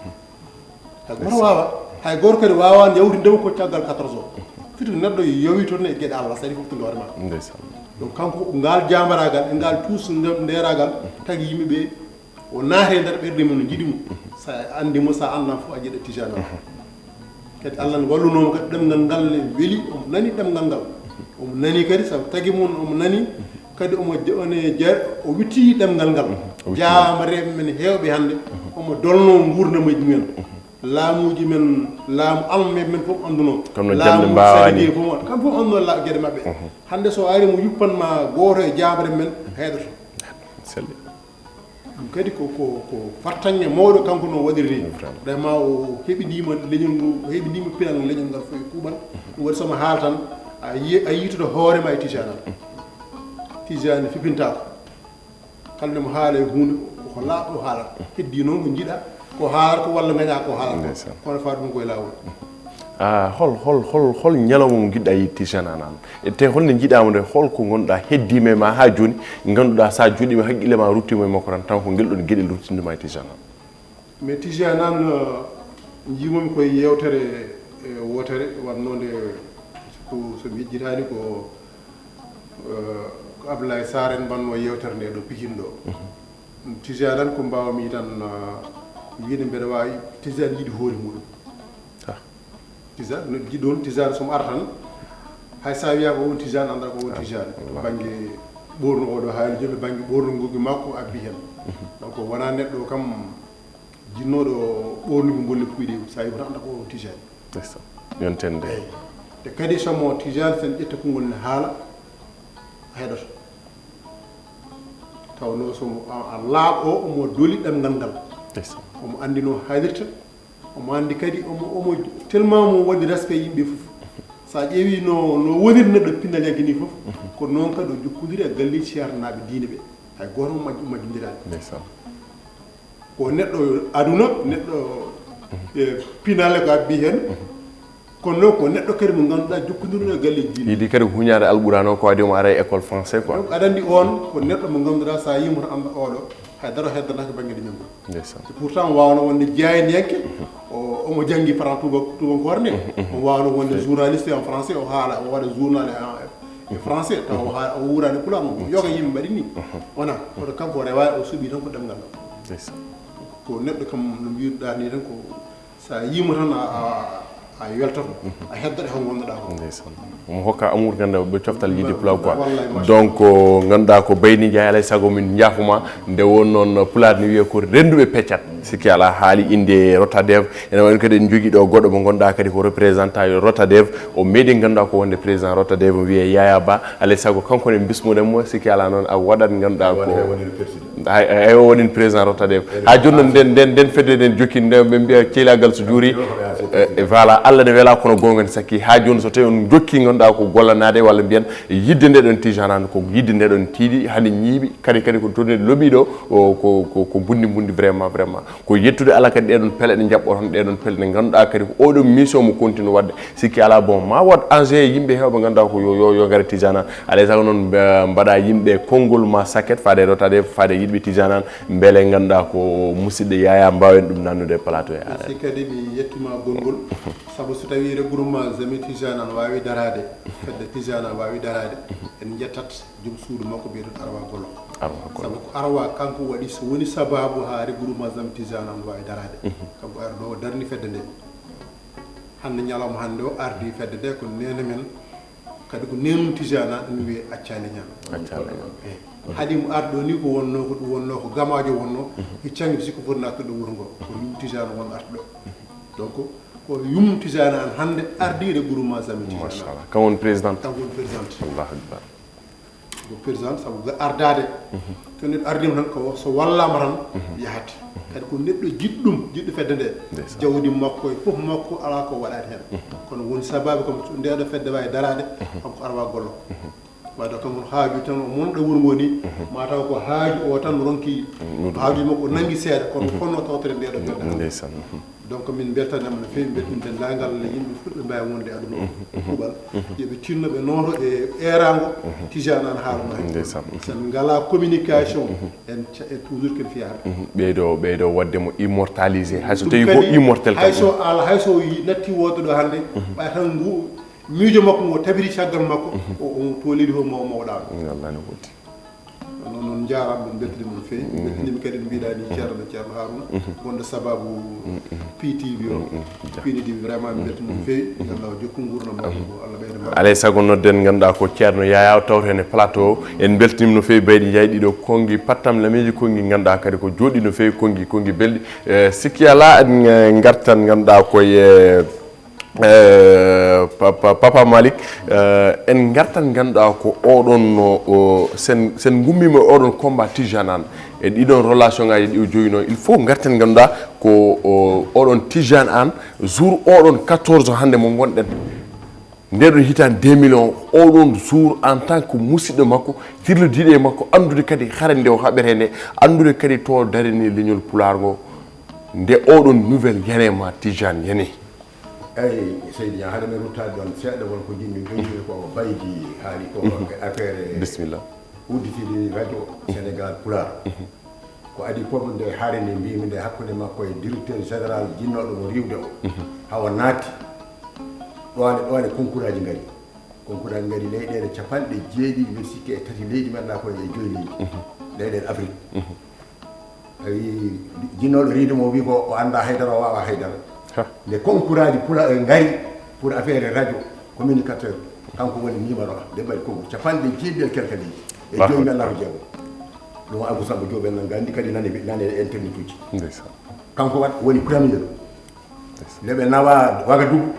Hay gooto waawa, hay gooto kadi waawaano yawtinde mo ko caggal quatorze heures. Fiti neɗɗo yowi toon e geɗe Allah, saɗi fof to hoore ma. Ndeysaan. Donc kanko ngal jaambaraagal e ngal tuus nde- ndeeraagal tagi yimɓe ɓe o naati e nder ɓerɗe mum no njiɗi mo. Sa anndi mo, sa anndaa fof a jiɗa Tijaan o. Kadi Allah ne wallunooma kadi ɗemngal ngal ne weli, omo nani ɗemngal ngal. Omo nani kadi sabu tagi mum omo nani kadi omo je- one je- o witti ɗemngal ngal. O witti. Jaamareeɓe men heewɓe hannde omo dolnoo nguurndam e mumen. Laamuuji men, laamu almameeɓe men fof anndunoo. Kono no laamu jamɗe mbaawaani. Saɗi fof, kam fof anndunoo la- geɗe maɓɓe. Hannde so ari mo yuppan ma gooto e jaamare men heeɗoto. Selli. Ɗum kadi ko ko ko fartaŋŋe mawɗo kanko no waɗirde. Vraiment. Ɗema o heɓindiima leñol ngol, o heɓindiima pinal leñol ngal fof e kuuɓal. Ɗum waɗi somo haala tan a yi- a yiitoto hoore ma e Tijaan. Tijaan fipintaako. Kala nde mo haala e huunde ko laaɓɗo haalata. Heddii noon ko njiɗa ko haalata ko walla ngaña ko haalata. Ndeysaan. Kono faa ɗum koye laawol. Ah, hol hol hol hol ñalawma mo njiɗɗa yiide Tijaan Anne? E te holno njiɗaama nde, hol ko ngonɗa heddiima e ma haa jooni, ngannduɗaa so a jooɗiima haqqille ma ruttiima e makko tan, taw ko ngel ɗon geɗel ruttinduma e Tijaan Anne? Mais Tijaan Anne, eh, njiimomi koye yeewtere, eh, wootere wannoo nde ko so mi yejjitaani ko, eh, ko Abdoulaye Sarr en mbannoo yeewtere nde ɗo Pikine ɗo. Tijaan Anne ko mbaawmi tan, eh, wiide mbeɗa waawi Tijaan yiɗi hoore muɗum. Ah. Tijaan, no jiɗɗo on Tijaan so mo ara tan, hay so a wiyaa ko on Tijaan, anndaa ko on Tijaan. To bannge ɓoorno oɗo haali jooni, to bannge ɓoorno ngoggi makko abbi heen. Donc wonaa neɗɗo kam jinnooɗo ɓoornude mbolle puyɗe, so a yii tan anndaa ko on Tijaan. Ndeysaan. Yonten nde. Eey. Te kadi so mo Tijaan sen ƴetta konngol ne haala, a heɗoto. Tawnoo so mo a- a laaɓo omo doli ɗemngal ngal. Ndeysaan. Omo anndi no haalirta. Omo anndi kadi omo omo tellement mo waɗi respect yimɓe fof. So a ƴeewi no no woniri neɗɗo pinnal yaggi ni fof, ko noon kadi o jokkondiri e galleeji ceernaaɓe diine ɓe. Hay gooto mo majj- majjondiraani. Ndeysaan. Ko neɗɗo aduna, neɗɗo e pinale ko abbi heen. Kono noon ko neɗɗo kadi mo ngannduɗaa jokkondirno e galleeji diine. Yiɗi kadi ko huñaade Alquraan o, ko waɗi omo ara e école français quoi. Donc aɗa anndi oon ko neɗɗo mo ngannduɗaa so a yii mo tan annda oɗo hay daro heddanaaka bannge leñol ngol. Ndeysaan. Pourtant waawno wonde jaayndiyanke, o- omo janngi faran tuba- tubankoore nde. Omo waawno wonde journaliste en français, o haala, o waɗa journal en, en français, tawa o haala, o wuuraani pulaar, no yoga yimɓe mbaɗi ni. Wona, kono kanko o rewaani, o suɓii tan ko ɗemngal ngal. Ndeysaan. Ko neɗɗo kam no mbiruɗaa ni tan ko so a yii mo tan a- a- a weltoto, a heddoto e ko ngonnoɗaa ko. Ndeysaan. Omo hokka amour ngannduɗaa ɓe coftal yiɗde pulaar quoi. Wallaahi, machallah. Donc, ngannduɗaa ko Baydi Njaay, alaa e sago min njaafuma. Nde won noon pulaar ne wiya ko rennduɓe peccat. Sikki alaa haali innde Rotadev. Ene wayi kadi en njogii ɗo goɗɗo mo ngannduɗaa kadi ko représentant Rotadev. O meeɗi ngannduɗaa ko wonde président Rotadev, o wiye Yaya Ba. Alaa e sago kanko ne mbismuɗen mo, sikki alaa noon a waɗat ngannduɗaa ko. Hay, hay o waɗin président Rotadev. Haa jooni noon nden, nden, nden fedde nden jokki, nden ɓe mbiya ceylaagal so juuri. Eh, eh, voilà. Allah ne wela, kono gonga ne sakki. Ha joni, so tawi on jokki, ganduɗa ko gollanaade, walla mbiyen yidde nde ɗon tijanaan, ko yidde nde ɗon tiiɗi, hande ñiiɓi, kadi, kadi ko toon loɓi ɗo, o, ko, ko, ko bundi, bundi vraiment, vraiment. Ko yettude Allah kadi ɗeɗon pele ɗe jaɓɓoton, ɗeɗon pele ɗe ganduɗa kadi ko oɗo mission mo continue wadde. Sikki ala, bon, ma wad enjeu, yimɓe hewɓe ganduɗa ko yo, yo, yo ngare tijanaan. Alay sago noon mbe-, mbaɗa yimɓe konngol ma saket faade rotade, faade yiɗɓe tijanaan, mbele ganduɗa ko musidɗo Yaya mbawen ɗum nannude e plateau e. Merci kadi, mi yettuma gonngol. Sabu so tawi regroupement Zami Tijana ne waawi daraade, fedde Tijana waawi daraade, en njettat joom suudu makko biyeteeɗo Arwa Golo. Arwa Golo. Sabu ko Arwa kanko waɗi, so woni sababu haa regroupement Zami Tijana ne waawi daraade. Kanko ari ɗo o darni fedde nde. Hannde ñalawma hannde o ardi fedde nde ko neene men, kadi ko neene Tijana, ene wiyee Accali Ñaan. Accali Ñaan. Eyi. Haɗi mo arde ɗo ni ko wonno, ko ɗum wonno, ko gamaajo wonno, e cañi sikko foti nattude wuro ngo. Ko yum Tijana won arde ɗo. Donc, ko yum Tijana an hannde ardi regroupement Zami Tijana. Machallah. Kam woni président. Kam woni président. Allahu Akbar. Ko président sabu ga ardaade. To neɗɗo ardima tan ko so wallama tan yahat. Kadi ko neɗɗo jiɗɗo ɗum, jiɗɗo fedde nde. Ndeysaan. Jawdi makko e fof makko ala ko waɗaani heen. Kono woni sababu kam so ndeɗo fedde waawi daraade, kanko Arwa Golo. Wadde kanko haaju tan o monɗo wuro ngo ni, ma taw ko haaju o tan ronki haaju makko o nangi seeɗa, kono fonno tawtere ndeɗo fedde hannde. Ndeysaan. Donc min mbeltanama no feewi, mbeltin denndaangal yimɓe fof ɓe mbaawi wonde e aduna o, kuuɓal. Yo ɓe tinno ɓe nooto e eeraango Tijana an haalano heen. Ndeysaan. So en ngalaa communication, en ca-, en toujours ken fiyaaka. Ɓeydo, ɓeydo waɗde mo immortalisé. Hay so tawi ko immortel hay kam. So ala, hay so yi-, natti woote ɗo hannde, ɓay tan ngu miijo makko ngo tabiti caggal makko, o, o toolidi ko maw-, mawɗaano. Wallahi no woodi. Noon, noon njaaraama, min mbeltaniima no feewi. Min mbeltaniima kadi no mbiɗa ni Ceerno, Ceerno Haruna, gonɗo sababu P T V o. P T V vraiment, min mbeltaniima no feewi. Yo Allah jokku nguurndam makko, ko Allah ɓeyda mbaɗa. Alay sago nodden, ganduɗa ko Ceerno Yaya, o tawto heen e plateau o. En mbeltaniima no feewi, bayɗi jayɗi ɗo, konngi pattam lameeji, konngi ganduɗa kadi ko jooɗi no feewi, konngi, konngi belɗi. Eh, sikki ala, en, eh, ngartan, ganduɗa koye, eh, Eh, pa-, pa-, Papa Malick, eh, en ngartan ganduɗa ko oɗon no, o, sen, sen gummima e oɗon combat Tijane an. E ɗiɗon relation ngaji ɗi o joyino, il faut ngarten ganduɗa ko, o, oɗon Tijane an, jour oɗon quatorze hannde mo gonɗen. Ndeɗon hitande deux mille un, oɗon jour en tant que musidɗo makko, firlodiɗo e makko, andude kadi hare nde o haɓete nde, andude kadi to darani leñol Pulaar ngo, nde oɗon nouvelle yani ma Tijane yani. Eyi, seydi Ñaa, hade men ruttaade ɗoon seeɗa, won ko njiɗmi ɓeydude ko Baydi haali ko e affaire Bisimilla. Udditiri radio Sénégal Pulaar. Ko adii fof nde haare nde mbiymi nde hakkunde makko e directeur général jinnooɗo mo riiwde o. Hawa naati. Ɗoon e, ɗoon e konkuraaji ngari. Konkuraaji ngari leyɗeele capanɗe jeeɗiɗi, mbeɗa sikki e tati leydi men ɗa ko e joyi leydi. Leyɗeele Afrik. Tawi jinnooɗo riiwde mo o wi ko o anndaa haydara, o waawaa haydara. Ha. Nde konkuraaji pula, eh, ngari pour affaire radio communicateur, kanko woni numéro un. Nde mbaɗi konkur capanɗe jeeɗiɗi e kelkaleeji. E joyi men lato jeego. Ɗum Abou Samba Diop en nan nganndi kadi nane, nane e internet uji. Ndeysaan. Kanko wat-, woni premier. Ndeysaan. Nde ɓe nawa Wagadugu,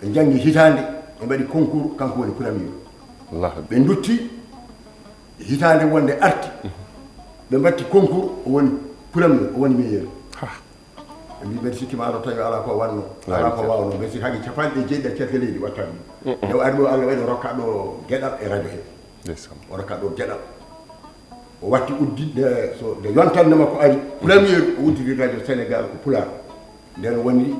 ɓe njanngi hitaande, ɓe mbaɗi concours, kanko woni premier. Allahu Akbar. Ɓe ndutti, hitaande wonde arti, ɓe mbatti concours, o woni premier, o woni meilleur. Ha. Ɓe mbi, mbeɗa sikki ma ɗo tawi alaa ko wanno, alaa ko wawno. Mbeɗa sikki haqqe capanɗe jeeɗiɗi e kelkaleeji watta ɗum. Nde o ari ɗo, Allah waɗi o rokka ɗo geɗal e radio he. Ndeysaan. O rokka ɗo geɗal. O watti uddi, nde, so, nde yontanɗe makko ari, premier o udditi radio Sénégal ko Pulaar. Nden woni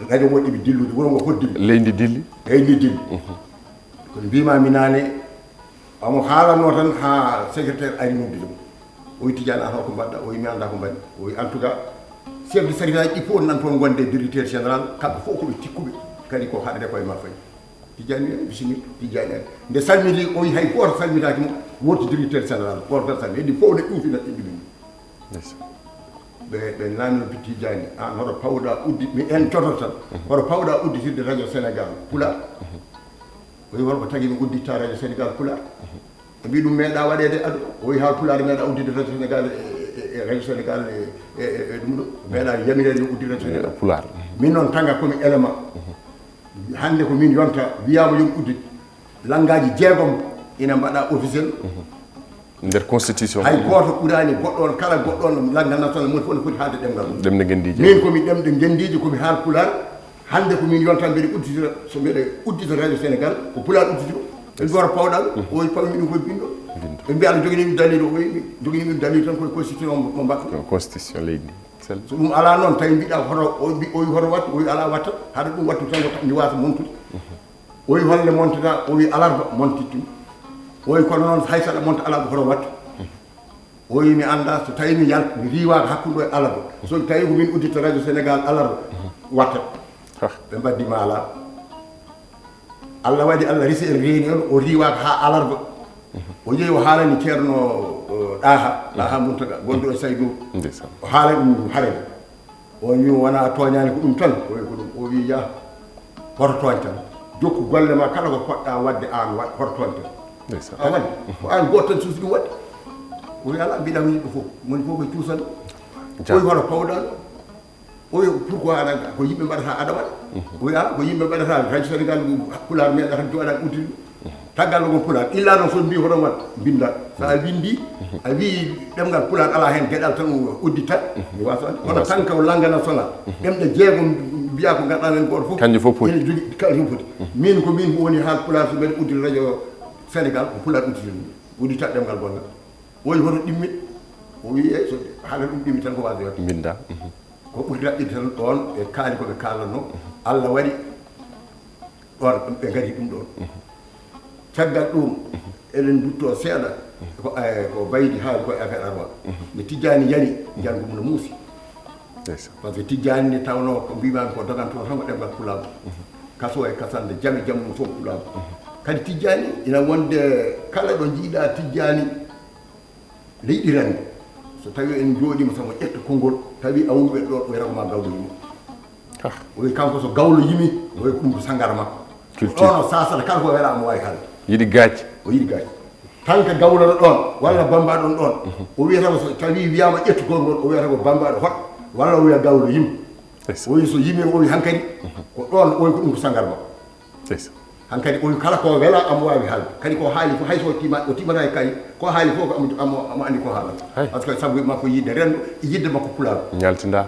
radio woɗɗi ɓe dillude, wuro ngo fof dilli. Leydi dilli. Leydi dilli. Kono mbima mi naane, omo haalanno tan haa secrétaire ari noddi ɗum. O wi, Tidiane, an hol ko mbaɗɗa? O wi, mi annda ko mbaɗmi. O wi, en tout cas, chef de service aji ɗi fof nan toon gonde directeur général, kamɓe fof ko ɓe tikkuɓe, kadi ko haɗde koye ma fayi. Tidiane wi, bisimilla, Tidiane ari. Nde salmini, o wi, hay gooto salminaaki mo, wonti directeur général, gooto tan salmini. Heddi fof ne ƴuufina ɓe ɗum. Ɓe, ɓe naamino Tidiane, an hoto pawɗa uddi, mi en coto tan, hoto pawɗa udditirde radio Sénégal Pulaar. O wi, hol ko tagi mi udditta radio Sénégal Pulaar? Ɓe mbi ɗum meeɗa waɗeede ado. O wi, haa Pulaar meeɗa udditde radio Sénégal e, e, e radio Sénégal e, e, e, e ɗum ɗo. Meeɗa yamireede yo udditde radio Sénégal. Pulaar. Min noon tanga komi élément. Hannde ko min yonta, wiyaama yo mi uddit. Lanngaaji jeegom ina mbaɗa officiel. Nder constitution. Hay gooto ɓuraani goɗɗo on, kala goɗɗo on langal national moni fof ne foti haalde ɗemngal mum. Ɗemɗe ngenndiije. Min komi ɗemɗe ngenndiije, komi haal Pulaar. Hannde ko min yonta mbeɗe udditira, so mbeɗe uddita Radio Sénégal, ko pulaar udditiro. Ɓe mbiya wata pawɗal, o wi pawmi ɗum koye binndo. Ɓe mbiya no joginimi dalil, o wi joginimi dalil tan koye constitution mo mbaɗɗo. Ko constitution leydi ndi. Sel- So ɗum alaa noon, tawi mbiɗa hoto, o wi, o wi hoto wattu, o wi alaa watta, haɗa ɗum wattu tan ko mi waasa montude. O wi holle montata, o wi alarba montit ɗum. O wi kono noon hay saɗa monta alarba hoto wattu. O wi mi annda so tawi mi yal, mi riiwaaka hakkunde o e alarba. So tawi ko min uddita Radio Sénégal alarba, watta. Ɓe mbaddi maala. Allah waɗi Allah resi en reeni on, o riiwaaka haa alarba. O yehi o haalani Ceerno, o, Ɗaaha, Ɗaaha Muntaga, gonɗo e Saydu. Ndeysaan. O haalani ɗum ɗum harani. O wi wona a tooñaani ko ɗum tan, o wi ko ɗum. O wi yaha, hoto tooñ tan. Jokku golle ma kala ko poɗɗa waɗde aan waɗ, hoto tooñ tan. Ndeysaan. A waɗi, ko aan gooto tan suusi ɗum waɗde. O wi alaa, mbiɗa ko yimɓe fof, moni fof koye cuusan. Jam. O wi hono pawɗa ɗo. O wi pourquoi aɗa, ko yimɓe mbaɗata aɗa waɗa. O wi a, ko yimɓe mbaɗata, Radio Sénégal ngu pulaar meeɗa tan jooɗa uddiɗo. Taggal ko pulaar, illa noon so mbi hoɗon waɗa, mbinda. So a windi, a wi ɗemngal pulaar alaa heen geɗal tan udditta. Mi waasa waɗde. Hono tan ko langue national. Ɗemɗe jeegom mbiya ko ngarɗan en gooto fof. Kanjum fof poti. Ene jogii, kanjum fof poti. Min ko min woni haal pulaar so mbeɗa uddita Radio Sénégal, ko pulaar udditata. Uddita ɗemngal gonngal. O wi hoto ɗimmi. O wi eyi so haala ɗum ɗimmi tan ko waasde waɗde. Mbinda. Ko ɓuri raɓɓiɗde tan ɗoon ɓe kaali ko ɓe kaalanno. Allah waɗi ɗoon ɓe ngari ɗum ɗoon. Caggal ɗum eɗen ndutto seeɗa ko, eh, ko Baydi haali ko e affaire arwa. Nde Tijjaani yani, njanngu mum no muusi. Ndeysaan. Par ce que Tijjaani nde tawnoo ko mbiimaami ko dogantoo tan ko ɗemngal pulaagu. Kaso e kasande jame jam mum fof pulaagu. Kadi Tijjaani ina wonde kala ɗo njiiɗa Tijjaani leyɗi renndo. So tawi en njooɗiima so mo ƴetta konngol, tawi awruɓe ɗo, o wiyata ko ma gawlo yimɓe. Ah. O wi kanko so gawlo yimi, o wi ko ɗum ko sangara makko. Culture. Ɗoon o sasata kala ko wela mo wawi haalde. Yiɗi gaaci. O yiɗi gaaci. Tan ko gawlo ɗo ɗoon, walla bamba ɗon ɗoon. O wiyata ko so tawi wiyama ƴettu konngol, o wiyata ko bamba ɗo hot, walla o wiya gawlo yim. Yes. O wi so yimi, o wi hankadi, ko ɗoon, o wi ko ɗum ko sangara makko. Yes. Hankadi o wi kala ko wela am wawi haalde. Kadi ko haali fof, hay so o tima, o timata e kay, ko haali fof ko am, am, am andi ko haalata. Hay. Parce que sabu makko yidde renndo, yidde makko pulaar. Ñaltinda.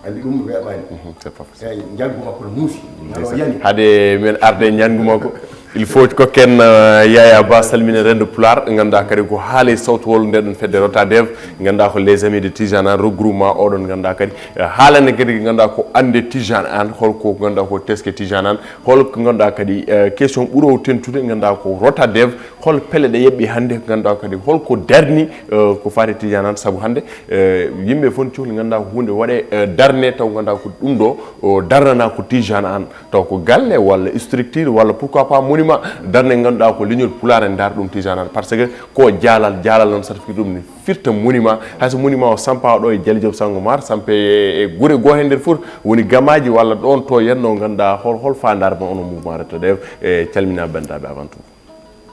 Andi ɗum weeɓaani. Mhm, c'est pas facile. Eeyi, njanngu makko no muusi. Ndeysaan. Nano yani. Hade men arde e njanngu makko, il faut ko ken, euh, Yaya Ba salmina renndo pulaar, ngannduɗaa kadi ko haale sawtowol nde ɗon fedde Rotadev, ngannduɗaa ko les amis de Tijane Anne, regroupement oɗon ngannduɗaa kadi, euh, haalande kadi ngannduɗaa ko annde Tijane Anne, holko ngannduɗaa ko teske Tijane Anne, holko ngannduɗaa kadi, euh, question ɓuroowo tentude ngannduɗaa ko Rotadev, hol pelle ɗe yeɓɓi hannde ngannduɗaa kadi holko darni, euh, ko faati Tijane Anne, sabu hannde Eh, yimɓe fof ne cuhli ngannduɗaa ko huunde waɗe, eh, darne taw ngannduɗaa ko ɗum ɗo, o darnana ko Tijane Anne. Taw ko galle walla structure walla pourquoi pas monument darne ngannduɗaa ko leñol pulaar en ndar ɗum Tijane Anne. Par ce que ko jaalal, jaalal noon certificat ɗum ne firta monument. Hay so monument o sampaama ɗo e Jali Joop Sangomar, sampe e, e gure goo heen nder Fuuta, woni gamaaji walla ɗoon to yenno ngannduɗaa hol, hol faandaare ma onon mouvement Rotadev, e calmina banndiraaɓe avant tout.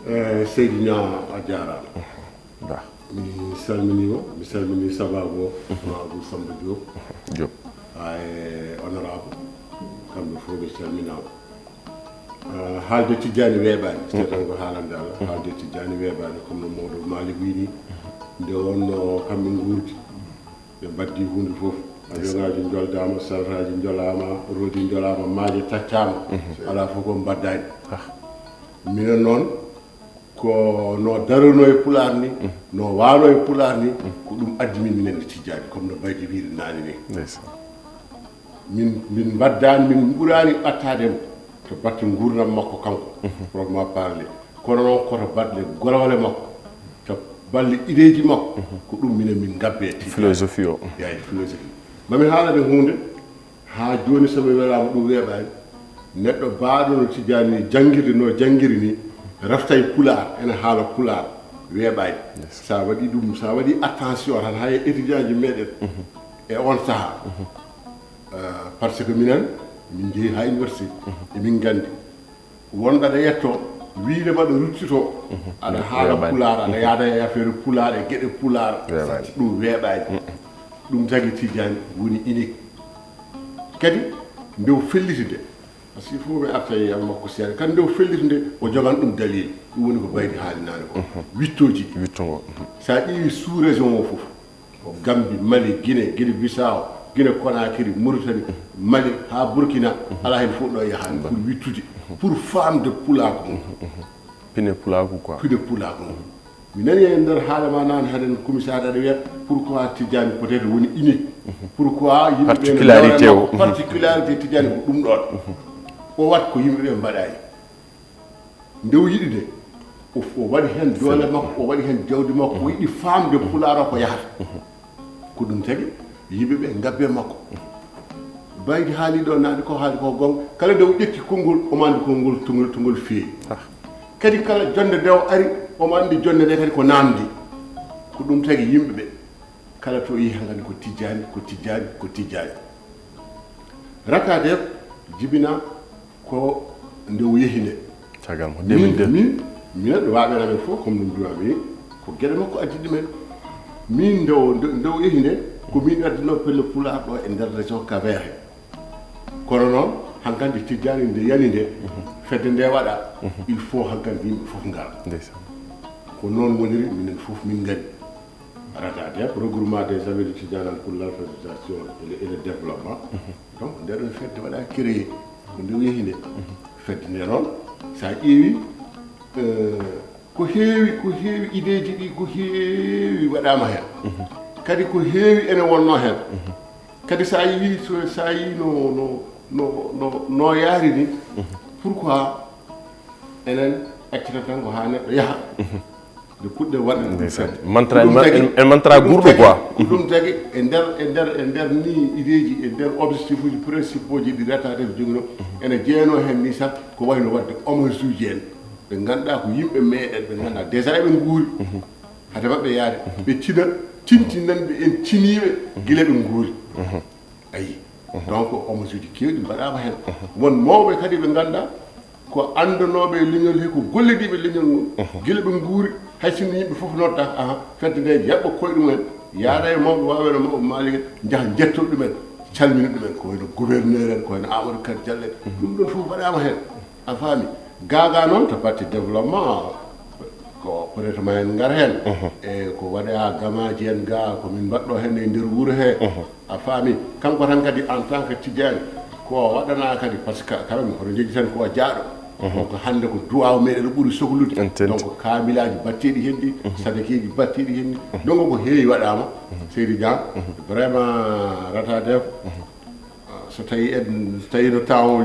Eh, Seydina a jaaraama. Ba. Mi salminiima, mi salminii sabaabu o, Honorable Samba Diop. Diop. Haa e honorable, kamɓe fof ɓe calminaama. Ah, haalde Tijjaani weeɓaani, so tan ko haalande Allah, haalde Tijjaani weeɓaani, comme no Mawɗo Malick wii nii, nde wonnoo kamɓe nguurdi, ɓe mbaɗdi huunde fof. Avion ŋaaji njoldaama, sartaaji njolaama, roodi njolaama, maaje taccaama, alaa fof ko mbaddaani. Ah. Minen noon, ko no daruno e pulaar ni, no waano e pulaar ni, ko ɗum addi min minen e Tijjaani, comme no Baydi wiiri naane ni. Ndeysaan. Min, min mbaddaani, min ɓuraani ɓattaade mo to batte nguurndam makko kanko, proprement parler. Kono noon koto batte gollal makko, to batte ideeji makko, ko ɗum minen min ngabbe e Tijjaani. Philosophie o. Yaay philosophie. Mami haalane huunde, Haa jooni, so mi welaama, ɗum weeɓaani. Neɗɗo baɗɗo no Tijjaani ni, janngirde no janngiri ni, refta e pulaar, ene haala pulaar, weeɓaani. Yes. So a waɗii ɗum, so a waɗii attention tan, hay e étudiant ji meeɗen, e oon sahaa. Euh, par ce que minen, min njehi haa université, emin nganndi. Wonɓe aɗa yetto, wiide maɗa ruttito, aɗa haala pulaar, aɗa yaada e affaire pulaar e geɗe pulaar, weeɓaani. Ɗum weeɓaani. Ɗum tagi Tijjaani woni unique. Kadi, nde o felliti nde, parce que il faut mi arta e makko seeɗa, kadi nde o felliti nde, o jogan ɗum dalil. Ɗum woni ko Baydi haali naane ko. Wittooji ɗi. Witto ngo. So a ƴeewi sous-région o fof, ko Gambie, Mali, Guinée, Guinée Bissau, Gine Konakiri, Mauritanie, Mali, haa Burkina, alaa heen fof ɗo yahaani pour wittude, pour famde pulaaku mum. Pine pulaaku quoi. Pine pulaaku mum. Mi nani e nder haala ma naan haden commissaire aɗa wiya pourquoi Tijjani peut-être woni unique. Pourquoi yimɓe ɓe no Particularité nawra o. Makko, particularité Tijjani ko ɗum ɗoon. O wat ko yimɓe ɓe mbaɗaani. Nde o yiɗi nde, o o waɗi heen doole makko, o waɗi heen jawdi makko, o yiɗi faamde pulaar o ko yahata. Ko ɗum tagi yimɓe ɓe ngabbe makko. Baydi haali ɗo naani ko haali ko gonga, kala nde o ƴetti konngol omo anndi konngol tongol tongol feewi. Kadi kala jonnde nde o ari omo anndi jonnde nde kadi ko naamndi. Ko ɗum tagi yimɓe ɓe kala to yehi hankadi ko Tijjani, ko Tijjani, ko Tijjani. Rata de jibina ko nde o yehi nde. Caggal mo Min, deux mille deux. Min, minen ɓe waaɓe amen fof, comme ɗum duwa ɓe, ko geɗe makko addi ɗumen. Min nde o nde o yehi nde, ko min addino pelle pulaar ɗo e nder région Cap-Vert he. Kono noon hankadi Tijjani nde yani nde, fedde nde waɗa, il faut hankadi yimɓe fof ngara. Ndeysaan. Ko noon woniri, minen fof min ngari. Rata de regroupement des amis de Tijjani pour l'alphabétisation et le, et le développement. Donc nde ɗon fedde waɗa créé ko nde o yehi nde. Fedde nde noon sa ƴeewi, euh, ko heewi, ko heewi ideeji ɗi ko heewi waɗama heen. Kadi ko heewi ene wonno heen. Kadi sa yii so sa yii no no no no no yaari ni, pourquoi enen accata tan ko haa neɗɗo yaha? Nde puɗɗe waɗde ɗum fedde. Mantra en mantra gurɗo quoi. Ko ɗum tagi e nder e nder e nder ni ideeji, e nder objectif uji, principe uji ɗi rata de jogino, ene jeeyano heen ni sax ko wayno waɗde hommage uji en ɓe ngannduɗaa ko yimɓe meeɗen, ɓe ngannduɗaa déjà eɓe nguuri. Hade maɓɓe yaade ɓe tina tintinanɓe en tiniiɓe gila ɓe nguuri. Ayi. Donc hommage uji keewɗi mbaɗaama heen. Won mawɓe kadi ɓe ngannduɗaa ko anndanooɓe e leñol he, ko gollodiiɓe leñol ngol gila ɓe nguuri. Hay sinno yimɓe fof nodda, aha, fedde nde yaɓɓa koye ɗum en, yaada e mawɓe waaweno mawɓe Malick en, njaha njetto ɗum en, calmina ɗum en, ko wayno gouverneur en, ko wayno Amadou Kane Diallo en. Ɗum ɗon fof mbaɗaama heen. A faami? Gaagaa noon to batte développement ko peut-être ma en ngar heen. E ko waɗa gamaaji en ga ko min mbaɗɗo heen e nder wuro he. A faami? Kanko tan kadi en tant que Tijjani ko waɗana kadi, parce que quand même hoto njeji tan ko jaaɗo. Donc hannde ko duwaaw meɗen ɓuri soklude. Donc kaamilaaji batteeɗi heen ɗi, sadakeeji batteeɗi heen ɗi. Donc ko heewi waɗaama. Seydi Dia, vraiment rata de. So tawi en so tawi no tawo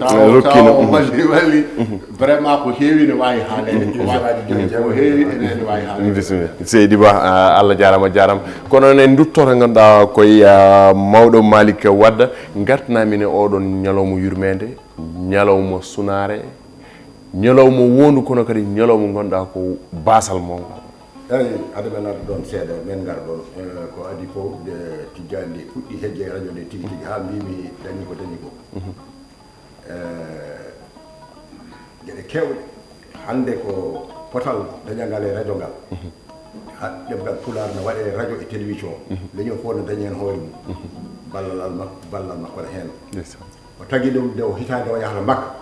tawo tawo walli walli, vraiment ko heewi ne waawi haalede, ko heewi ene waawi haalede. Bisimilla seydi ba. Allah jarama jarama. Kono en duttoto ganduɗa koye mawɗo Malick Wade, gartanamin e oɗon ñalawma yurmede, ñalawma sunare, ñalawma wondu, kono kadi ñalawma gonɗa ko basal mawgal. Eyi, hade men arde ɗon seeɗa, men ngar ɗon. Eh, ko adii fof, nde Tijjaani nde fuɗɗi hejje radio nde tigi tigi, haa mbimi dañi ko dañi ko. Eh, geɗe keewɗe. Hannde ko potal dañal ngal e radio ngal. Ha ɗemngal Pulaar no waɗe radio e télévision. Leñol fof no dañi heen hoore mum. Ballal makko, ballal makko ne heen. O tagi ɗum nde o hitaande o yahata Makka.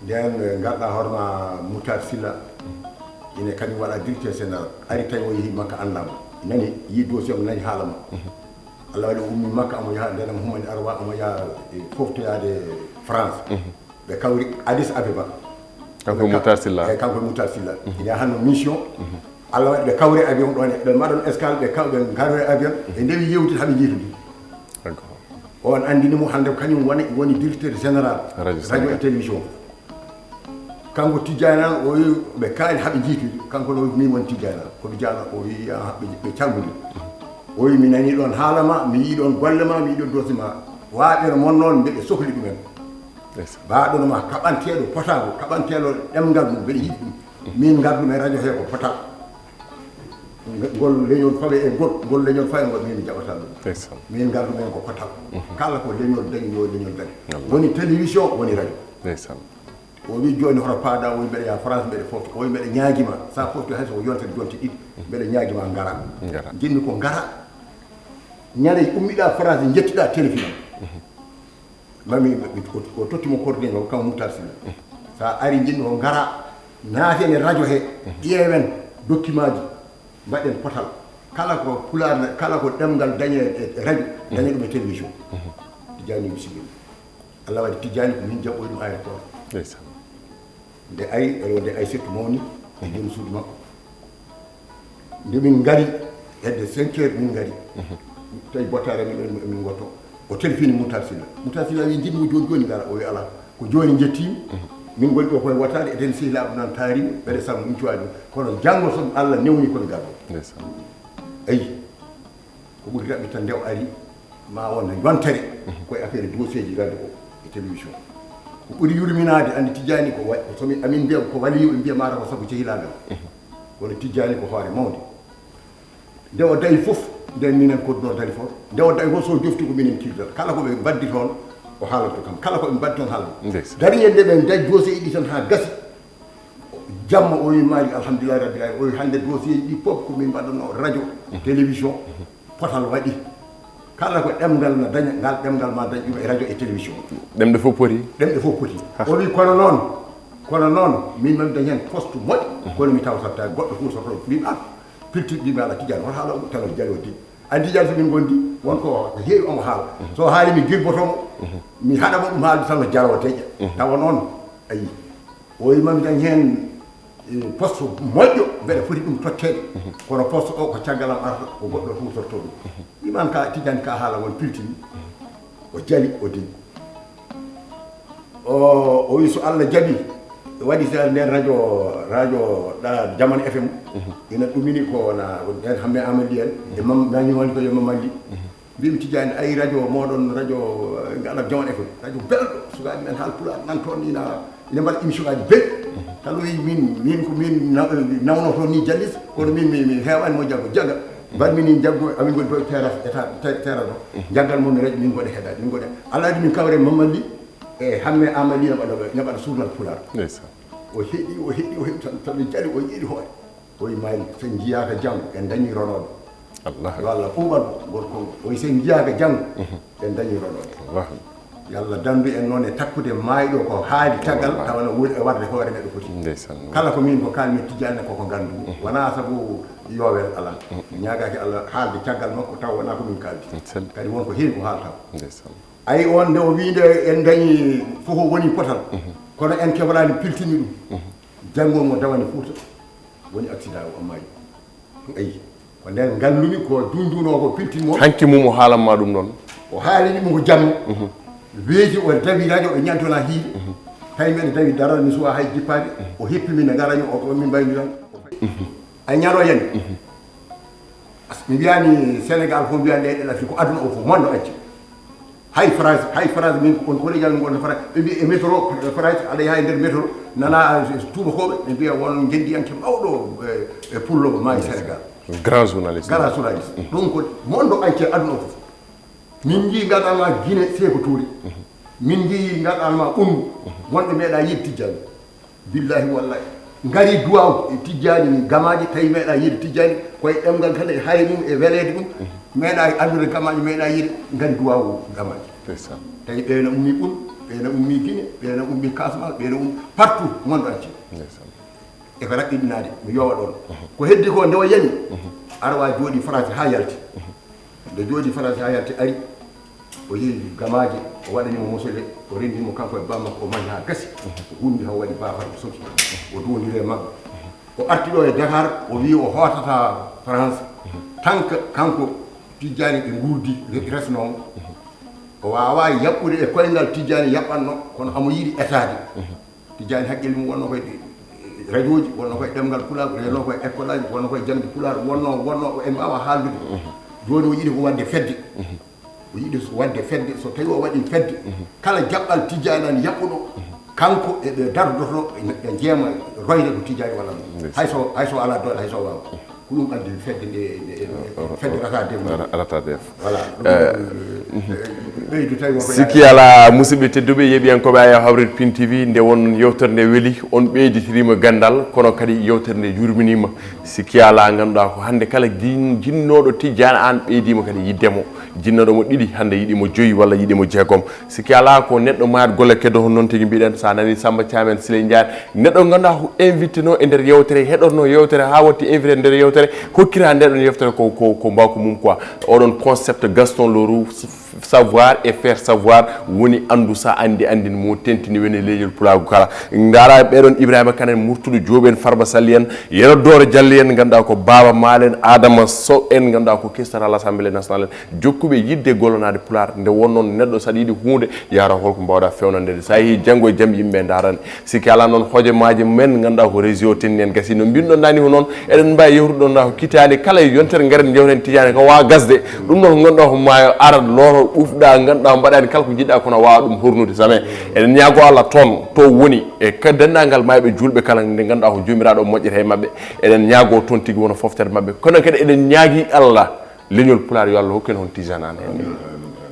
Ndeen ngarɗa hoorema Moutar Sylla, ine kañum waɗa directeur général. Ari tawi o yehi Makka anndaama. Nani, yi dossier am, nani haala ma. Allah waɗi o ummi Makka, omo yaha, ndeen omo humani Arwa, omo yaha, e, foftoyaade France. Ɓe kawri Addis Abeba. Kanko Moutar Sylla. Eyi, kanko Moutar Sylla. Ine yahanno mission. Allah waɗi ɓe kawri avion ɗon, ɓe mbaɗon escale, ɓe kaw-, ɓe ngarwe avion, ɓe ndewi yewtude haa ɓe njiitodi. On anndini mo hannde ko kañum woni, woni directeur général radio et télévision. Kanko Tijjaani Anne, o wi ɓe kaali haa ɓe njiitodi, kanko no wi min woni Tijjaani Anne. Ko Tijjaani Anne, o wi, ah, ɓe, ɓe calmodiri. O wi mi nani ɗon haala ma, mi yii ɗon golle ma, mi yii ɗon dossier ma. Waaɓe no mon noon, mbeɗe sokli ɗumen. Baaɗo no ma kaɓanteeɗo potaango, kaɓanteeɗo ɗemngal mum, mbeɗe yiɗi ɗum. Min ngardu-mi e radio he ko potal. Ngol leñol fawe e ngol, ngol leñol fawe ngol, min mi jaɓataa ɗum. Min ngardu-mi heen ko potal. Kala ko leñol dañi, yo leñol dañe. Woni télévision, woni radio. O wi jooni hoto paaɗa, o wi mbeɗa yaha France, mbeɗa fofta, o wi mbeɗa ñaagima, sa fofti hay so ko yontere jonte ɗiɗi, mbeɗa ñaagima ngara. Njiɗmi ko ngara. Ñande ummiɗa France, njettiɗa télévision. Mami, o totti mo coordinateur o, kam Moutar Sylla. Sa ari, njiɗmi ko ngara, naaten e radio he, ƴeewen document ji, mbaɗen potal. Kala ko pulaar, kala ko ɗemngal dañe e radio, dañe ɗum e télévision. Tijjaani mi sikki. Allah waɗi Tijjaani ko min jaɓɓoyi ɗum aéroport. Ndeysaan. Nde ay, nde ay settu mawni, e joom suudu makko. Nde min ngari, hedde cinq heures min ngari. Tawi bottaare min, min ngotto. O telefini Moutar Sylla. Moutar Sylla wi, "Njiɗmi jooni jooni ngara." O wi, "Alaa. Ko jooni njettiimi. Min ngoni ɗo koye wattaade, eten sehilaaɓe nan taarimi, ɓeɗe sabu min cuwaani ɗum. Kono janngo so Allah newni komi garɗo." Ndeysaan. Eyi. Ko ɓuri raɓɓi tan nde o ari, ma won yontere koye affaire dossier ji radio o e télévision. Ko ɓuri yurminaade, anndi Tijjaani ko wa-, ko somi amin mbiya ko waliyo, ɓe mbiya mara ko sabu cehilaagal. Kono Tijjaani ko hoore mawnde. Nde o dañi fof, nde minen koduno dañi fof. Nde o dañi fof, so jofti ko minen kirtal. Kala ko ɓe mbaddi toon, o haalata kam. Kala ko ɓe mbaddi toon, haalata. Ndeysaan. Dari e nde ɓe dañi dossier ji ɗi tan haa gasi. Jamma o wi, "Maali, alhamdulillahi rabbil alamin." O wi, "Hannde dossier ji ɗi fof ko min mbaɗanno radio, télévision, potal waɗi. Kala ko ɗemngal na daña, ngal ɗemngal ma dañ ɗum e radio e télévision." Ɗemɗe fof poti. Ɗemɗe fof poti. O wi, "Kono noon, kono noon, min mami dañ heen poste moƴƴo, kono mi tawtataa goɗɗo huutortooɗo." Min, ah, pirti mbiimi, "Alaa, Tijjaani, hoto haala o tan o jalo di." Anndi Tijjaani so min ngondi, won ko heewi omo haala. So haali mi girboto mo, mi haɗa mo ɗum haalde tan o jalo o deƴƴa. Tawa noon, ayi. O wi, "Mami dañ heen, eh, poste moƴƴo, mbeɗa foti ɗum totteede. Kono poste o ko caggal am arata, ko goɗɗo huutortoo ɗum." Wi, "Man ka Tijjaani ka haala won piltini." O jali, o deƴƴi. O, o wi, "So Allah jaɓi." Waɗi seeɗa nden radio, radio ɗa Jamano F M. Ina ɗumini ko na nden Hamme Amali en. E Mam-, Mañi woni ko yo Mamali. Mbimi, "Tijjaani, ay radio mooɗon, radio, eh, ngaɗa Jamano F M. Radio belɗo, sukaaɓe men haal pulaar nan toon ina, ina mbaɗa émission aji belɗi." Tan o wi, "Min, min ko min na-, nawno toon ni jallis, kono min mi, mi heewani mo jaggo jagga." Mbaɗ min ni jaggo, amin ngoni to terrasse, état, te-, terrasse o. Jaggal mo mi radio, min ngoɗe heɗaade, min ngoɗe. Alaa ɗum min kawre Mamali e Hamme Amali na mbaɗa, na mbaɗa journal pulaar. Ndeysaan. O heɗi, o heɗi, o heɗi tan, tan mi jali, o yeɗi hoore. O wi, "Maali, so en njiyaaka janngo, en dañi ronooɓe." Allah. Yo Allah ɓuuɓan mo, gorko ngo. O wi, "So en njiyaaka janngo, en dañi ronooɓe." Allah. Yo Allah danndu en noon e takkude maayɗo ko haali caggal, tawa no woni e warde hoore neɗɗo foti. Ndeysaan. Kala ko min ko kaalmi Tijjaani ko ko nganndu. Wonaa sabu yoowel alaa. Ñaagaaki Allah haalde caggal makko tawa wonaa ko min kaaldi. Sel. Kadi won ko heewi ko haaltaa. Ndeysaan. Ayi, on nde o wii nde en dañi fof o woni potal. Kono en keɓalaani piltini ɗum. Janngo mo dawani Fuuta, woni accident o, o maayi. Ayi, ko nden ngallumi ko juunjuunoo ko piltin mo. Hanki mum o haalan ma ɗum ɗon. O haalini mo ko jamma. Weeti o dawi radio ɓe ñantona hiide. Tawi mbeɗa dawi dara mi suwa hay jippaade. O heppi min e garani o ko min mbayni tan. Ay ñaɗo yani. Mi wiyani Sénégal fof, mbiya leyɗe Afrique ko aduna o fof monde entier. Hay France, hay France min on ko leñal ngol France. Ɓe mbi e métro France, aɗa yaha e nder métro nana tubakoɓe ɓe mbiya won ngendiyanke mawɗo e, e pullo maayi Sénégal. Grand journaliste. Grand journaliste. Ɗum ko monde entier aduna o fof. Min jii ngaɗama Guinée Sékou Touré. Min jii ngaɗama Ummu. Wonɓe meeɗa yiide Tijjani. Billahi wallahi. Ngari duwaw e Tijjani ni gamaaji tawi meeɗa yiide Tijjani koye ɗemngal tan e haye mum e weleede ɗum. Meeɗa anndude gamaaji meeɗa yiide ngari duwaw gamaaji. Ndeysaan. Tawi ɓeena ummi Ɓul, ɓeena ummi Guinée, ɓeena ummi Casamance, ɓeena ummi partout monde entier. Ndeysaan. E ko raɓɓiɗinaade mi yowa ɗon. Ko heddi ko nde o yani. Arwa jooɗi France haa yalti. Nde jooɗi France haa yalti ari. O yehi gamaaji, o waɗani mo mosole, o renndi mo kanko e bammakko, o mahi haa gasi. O hunndi haa o waɗi baafal, o soki, o duwondiri e maɓɓe. O arti ɗo e Dakar, o wii o hootata France, tan ka, kanko Tijjaani ɓe nguurdi, re-, resnoo mo. O waawaa yaɓɓude e koyngal Tijjaani yaɓɓatno, kono hamo yiɗi etaade. Tijjaani hakkille mum wonno koye radiooji, wonno koye ɗemngal pulaar, wonno koye école aji, wonno koye jaŋde pulaar, wonno, wonno, en mbaawaa haaldude. Jooni o yiɗi ko waɗde fedde. O yiɗi so waɗde fedde, so tawi o waɗi fedde, kala jaɓɓal Tijjaani an yaɓɓuɗo, kanko e ɓe dardoto, ɓe jeema royde ko Tijjaani walla mo. Hay so, hay so alaa doole, hay so waawa. Ko ɗum addi fedde nde, nde, nde, fedde rata def. Rata def. Voilà. Ɗum, eh, Sikki alaa, musidɓe tedduɓe, yeeɓiyankooɓe Ayaw Hawrit Pin T V, nde won yewtere nde weli, on ɓeyditiriima ganndal, kono kadi yewtere nde yurminiima. Sikki alaa, ngannduɗaa ko hannde kala gin-, jinnooɗo tijjaan aan ɓeydiima kadi yiɗde mo. Jinnooɗo mo ɗiɗi, hannde yiɗi mo joyi walla yiɗi mo jeegom. Sikki alaa, ko neɗɗo maayat golle keddo, hono noon tigi mbiɗen, so a nani Samba Thiam en, Siley Ndiaye, neɗɗo ngannduɗaa ko invité no e nder yewtere, heɗorno yewtere haa watti invité e nder yewtere, hokkira nde ɗon yewtere ko, ko, ko mbawka mum quoi. Oɗon concept Gaston Leroux, savoir et faire savoir, woni anndu sa anndi anndin mo tentini woni leñol pulaagu kala. Ndaara ɓeɗon Ibrahima Kane en, Murtuɗo Jooɓi en, Farba Sall en, Yero Dooro Jalli en, ngannduɗaa ko Baaba Maal en, Adama Sow en, ngannduɗaa ko questeur à l'Assemblée nationale en, jokkuɓe yiɗde gollonaade pulaar. Nde won noon neɗɗo saɗa yiɗi huunde, yahra holko mbawɗa fewnande nde. Sa yehi janngo e jam yimɓe ndaarane. Sikki alaa noon hojomaaji men ngannduɗaa ko réseau tenni en gasi. No mbinɗon nani ko noon, eɗen mbawi yewtude ɗon ko kitaali kala e yontere ngaren jewten Tijaani ko wawa gasde. Ɗum noon ko ngannduɗaa ko maayo arat looto ɓufɗa ngannduɗaa mbaɗani kala ko jiɗɗa kono wawa ɗum hornude jamais. Eɗen ñaago Allah toon to woni e ka denndaangal mayɓe juulɓe kala nde ngannduɗaa ko Joomiraaɗo moƴƴata e maɓɓe. Eɗen ñaago toon tigi wona foftere maɓɓe. Kono kadi eɗen ñaagi Allah leñol pulaar yo Allah hokku en hon Tijaan aan heen.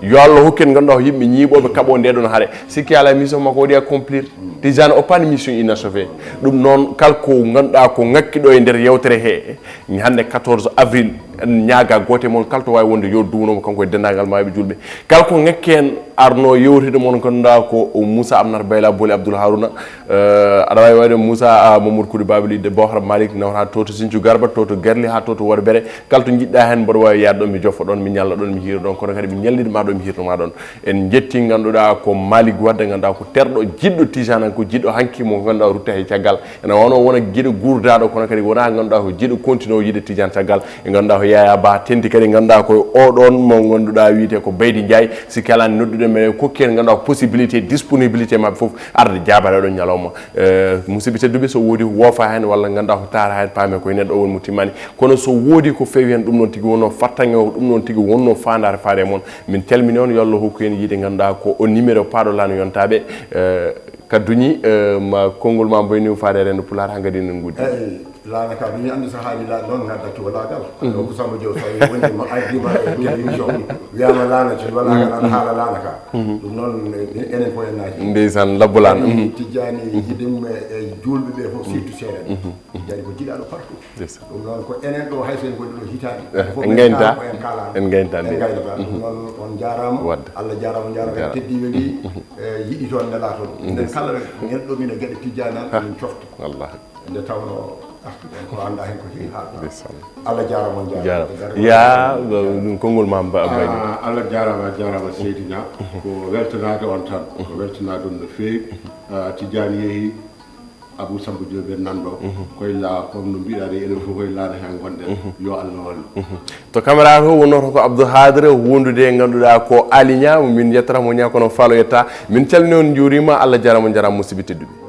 Yo Allah hokku en ngannduɗaa ko yimɓe ñiiɓooɓe kaɓoo nde ɗon hare. Sikki alaa mission makko waɗi accomplir. Tijaan o paani mission inachevée. Ɗum noon kala ko ngannduɗaa ko ŋakki ɗo e nder yewtere he hannde quatorze avril, en ñaaga goote mon kala to waawi wonde yo duwnomo kanko e denndaangal mayɓe juulɓe. Kala ko ŋakki heen arno yewtide mon ngannduɗaa ko Moussa Amnar Bayla Booli Abdoul Harouna, Eh, aɗa waawi wayde Moussa, ah, Mamadou Koulibaly, de Bohra Malick, nawata to to Sinthiou Garba, to to Garli, haa to to Worbere. Kala to njiɗɗa heen, mboɗo waawi yaade ɗon, mi joffa ɗon, mi ñalla ɗon, mi hiira ɗon, kono kadi mi ñallida ma ɗon, mi hiirno ma ɗon. En njetti ngannduɗaa ko Malick Wade, ngannduɗaa ko terɗo, jiɗɗo Tijaan, ko jiɗɗo hanki mo ngannduɗaa rutta he caggal. Ene wano wona jiɗɗo guurdaɗo, kono kadi wona ngannduɗaa ko jiɗɗo continue o yiɗde Tijaan caggal. E ngannduɗaa ko Yaya Ba tenti kadi, ngannduɗaa ko o ɗon mo ngannduɗaa wiyete ko Baydi Ndiaye. Sikki alaa noddude men, kokki en ngannduɗaa ko possibilité, disponibilité maɓɓe fof arde jaabare oɗon ñalawma. Eh, musidɓe tedduɓe, so woodi woofa heen walla ngannduɗaa ko taara heen, paame koye neɗɗo o woni mo timmani. Kono so woodi ko feewi heen, ɗum noon tigi wonno fartaŋŋe o, ɗum noon tigi wonno faandaare faade e mon. Min calmini on, yo Allah hokku en yiide ngannduɗaa ko o numéro paaɗo laano yontaaɓe. Eh, kadduñi, eh, ma konngol ma mboyni faade e renndo pulaar haa ngadi no nguddi. Laana ka, mi anndu so haali laana noon, ngadda cubalaagal. Ko Samba Diop so wonde ma ardi ma e télévision, wiyama laana cubalaagal, aɗa haala laana ka. Ɗum noon, enen fof en naati. Ndeysaan, labbo laana. Tijjaani, yiɗum e, e juulɓe ɓe fof, surtout seeɗa. Tijjaani ko jiɗaaɗo partout. Ndeysaan. Ɗum noon ko enen ɗo, hay so en ngoni ɗo hitaande, fof en ngaynta, ko en kaalaa. En ngaynta. En ngaynata. Ɗum noon on jaaraama. Wadde. Allah jaaraama, on jaaraama. Jaaraama. Teddi weli, e yiɗi toon, nela toon. Minen kala, nelɗo min e geɗe Tijjaani, min cofta. Wallahi. Nde tawnoo artuɗen ko anndaa heen ko heewi haalde. Ndeysaan. Allah jaaraama, on jaaraama. Jaaraama. Yaa, ɗum konngol ma mba-, mbayni. Ah, Allah jaaraama, a jaaraama Seydina. Ko weltanaade on tan. Ko weltanaade on no feewi. Ah, Tijjaani yehi, Abou Samba Diop en nan ɗo. Koye la, comme no mbiɗa ni, enen fof koye laana heen ngonɗen. Yo Allah wallu. To caméra to wonnoto ko Abdou Hadre, wondude e ngannduɗaa ko Aly Niang, min yettata mo Niang kono faalo yetta. Min calmini on, njuuriima, Allah jaaraama, on njaaraama musidɓe tedduɓe.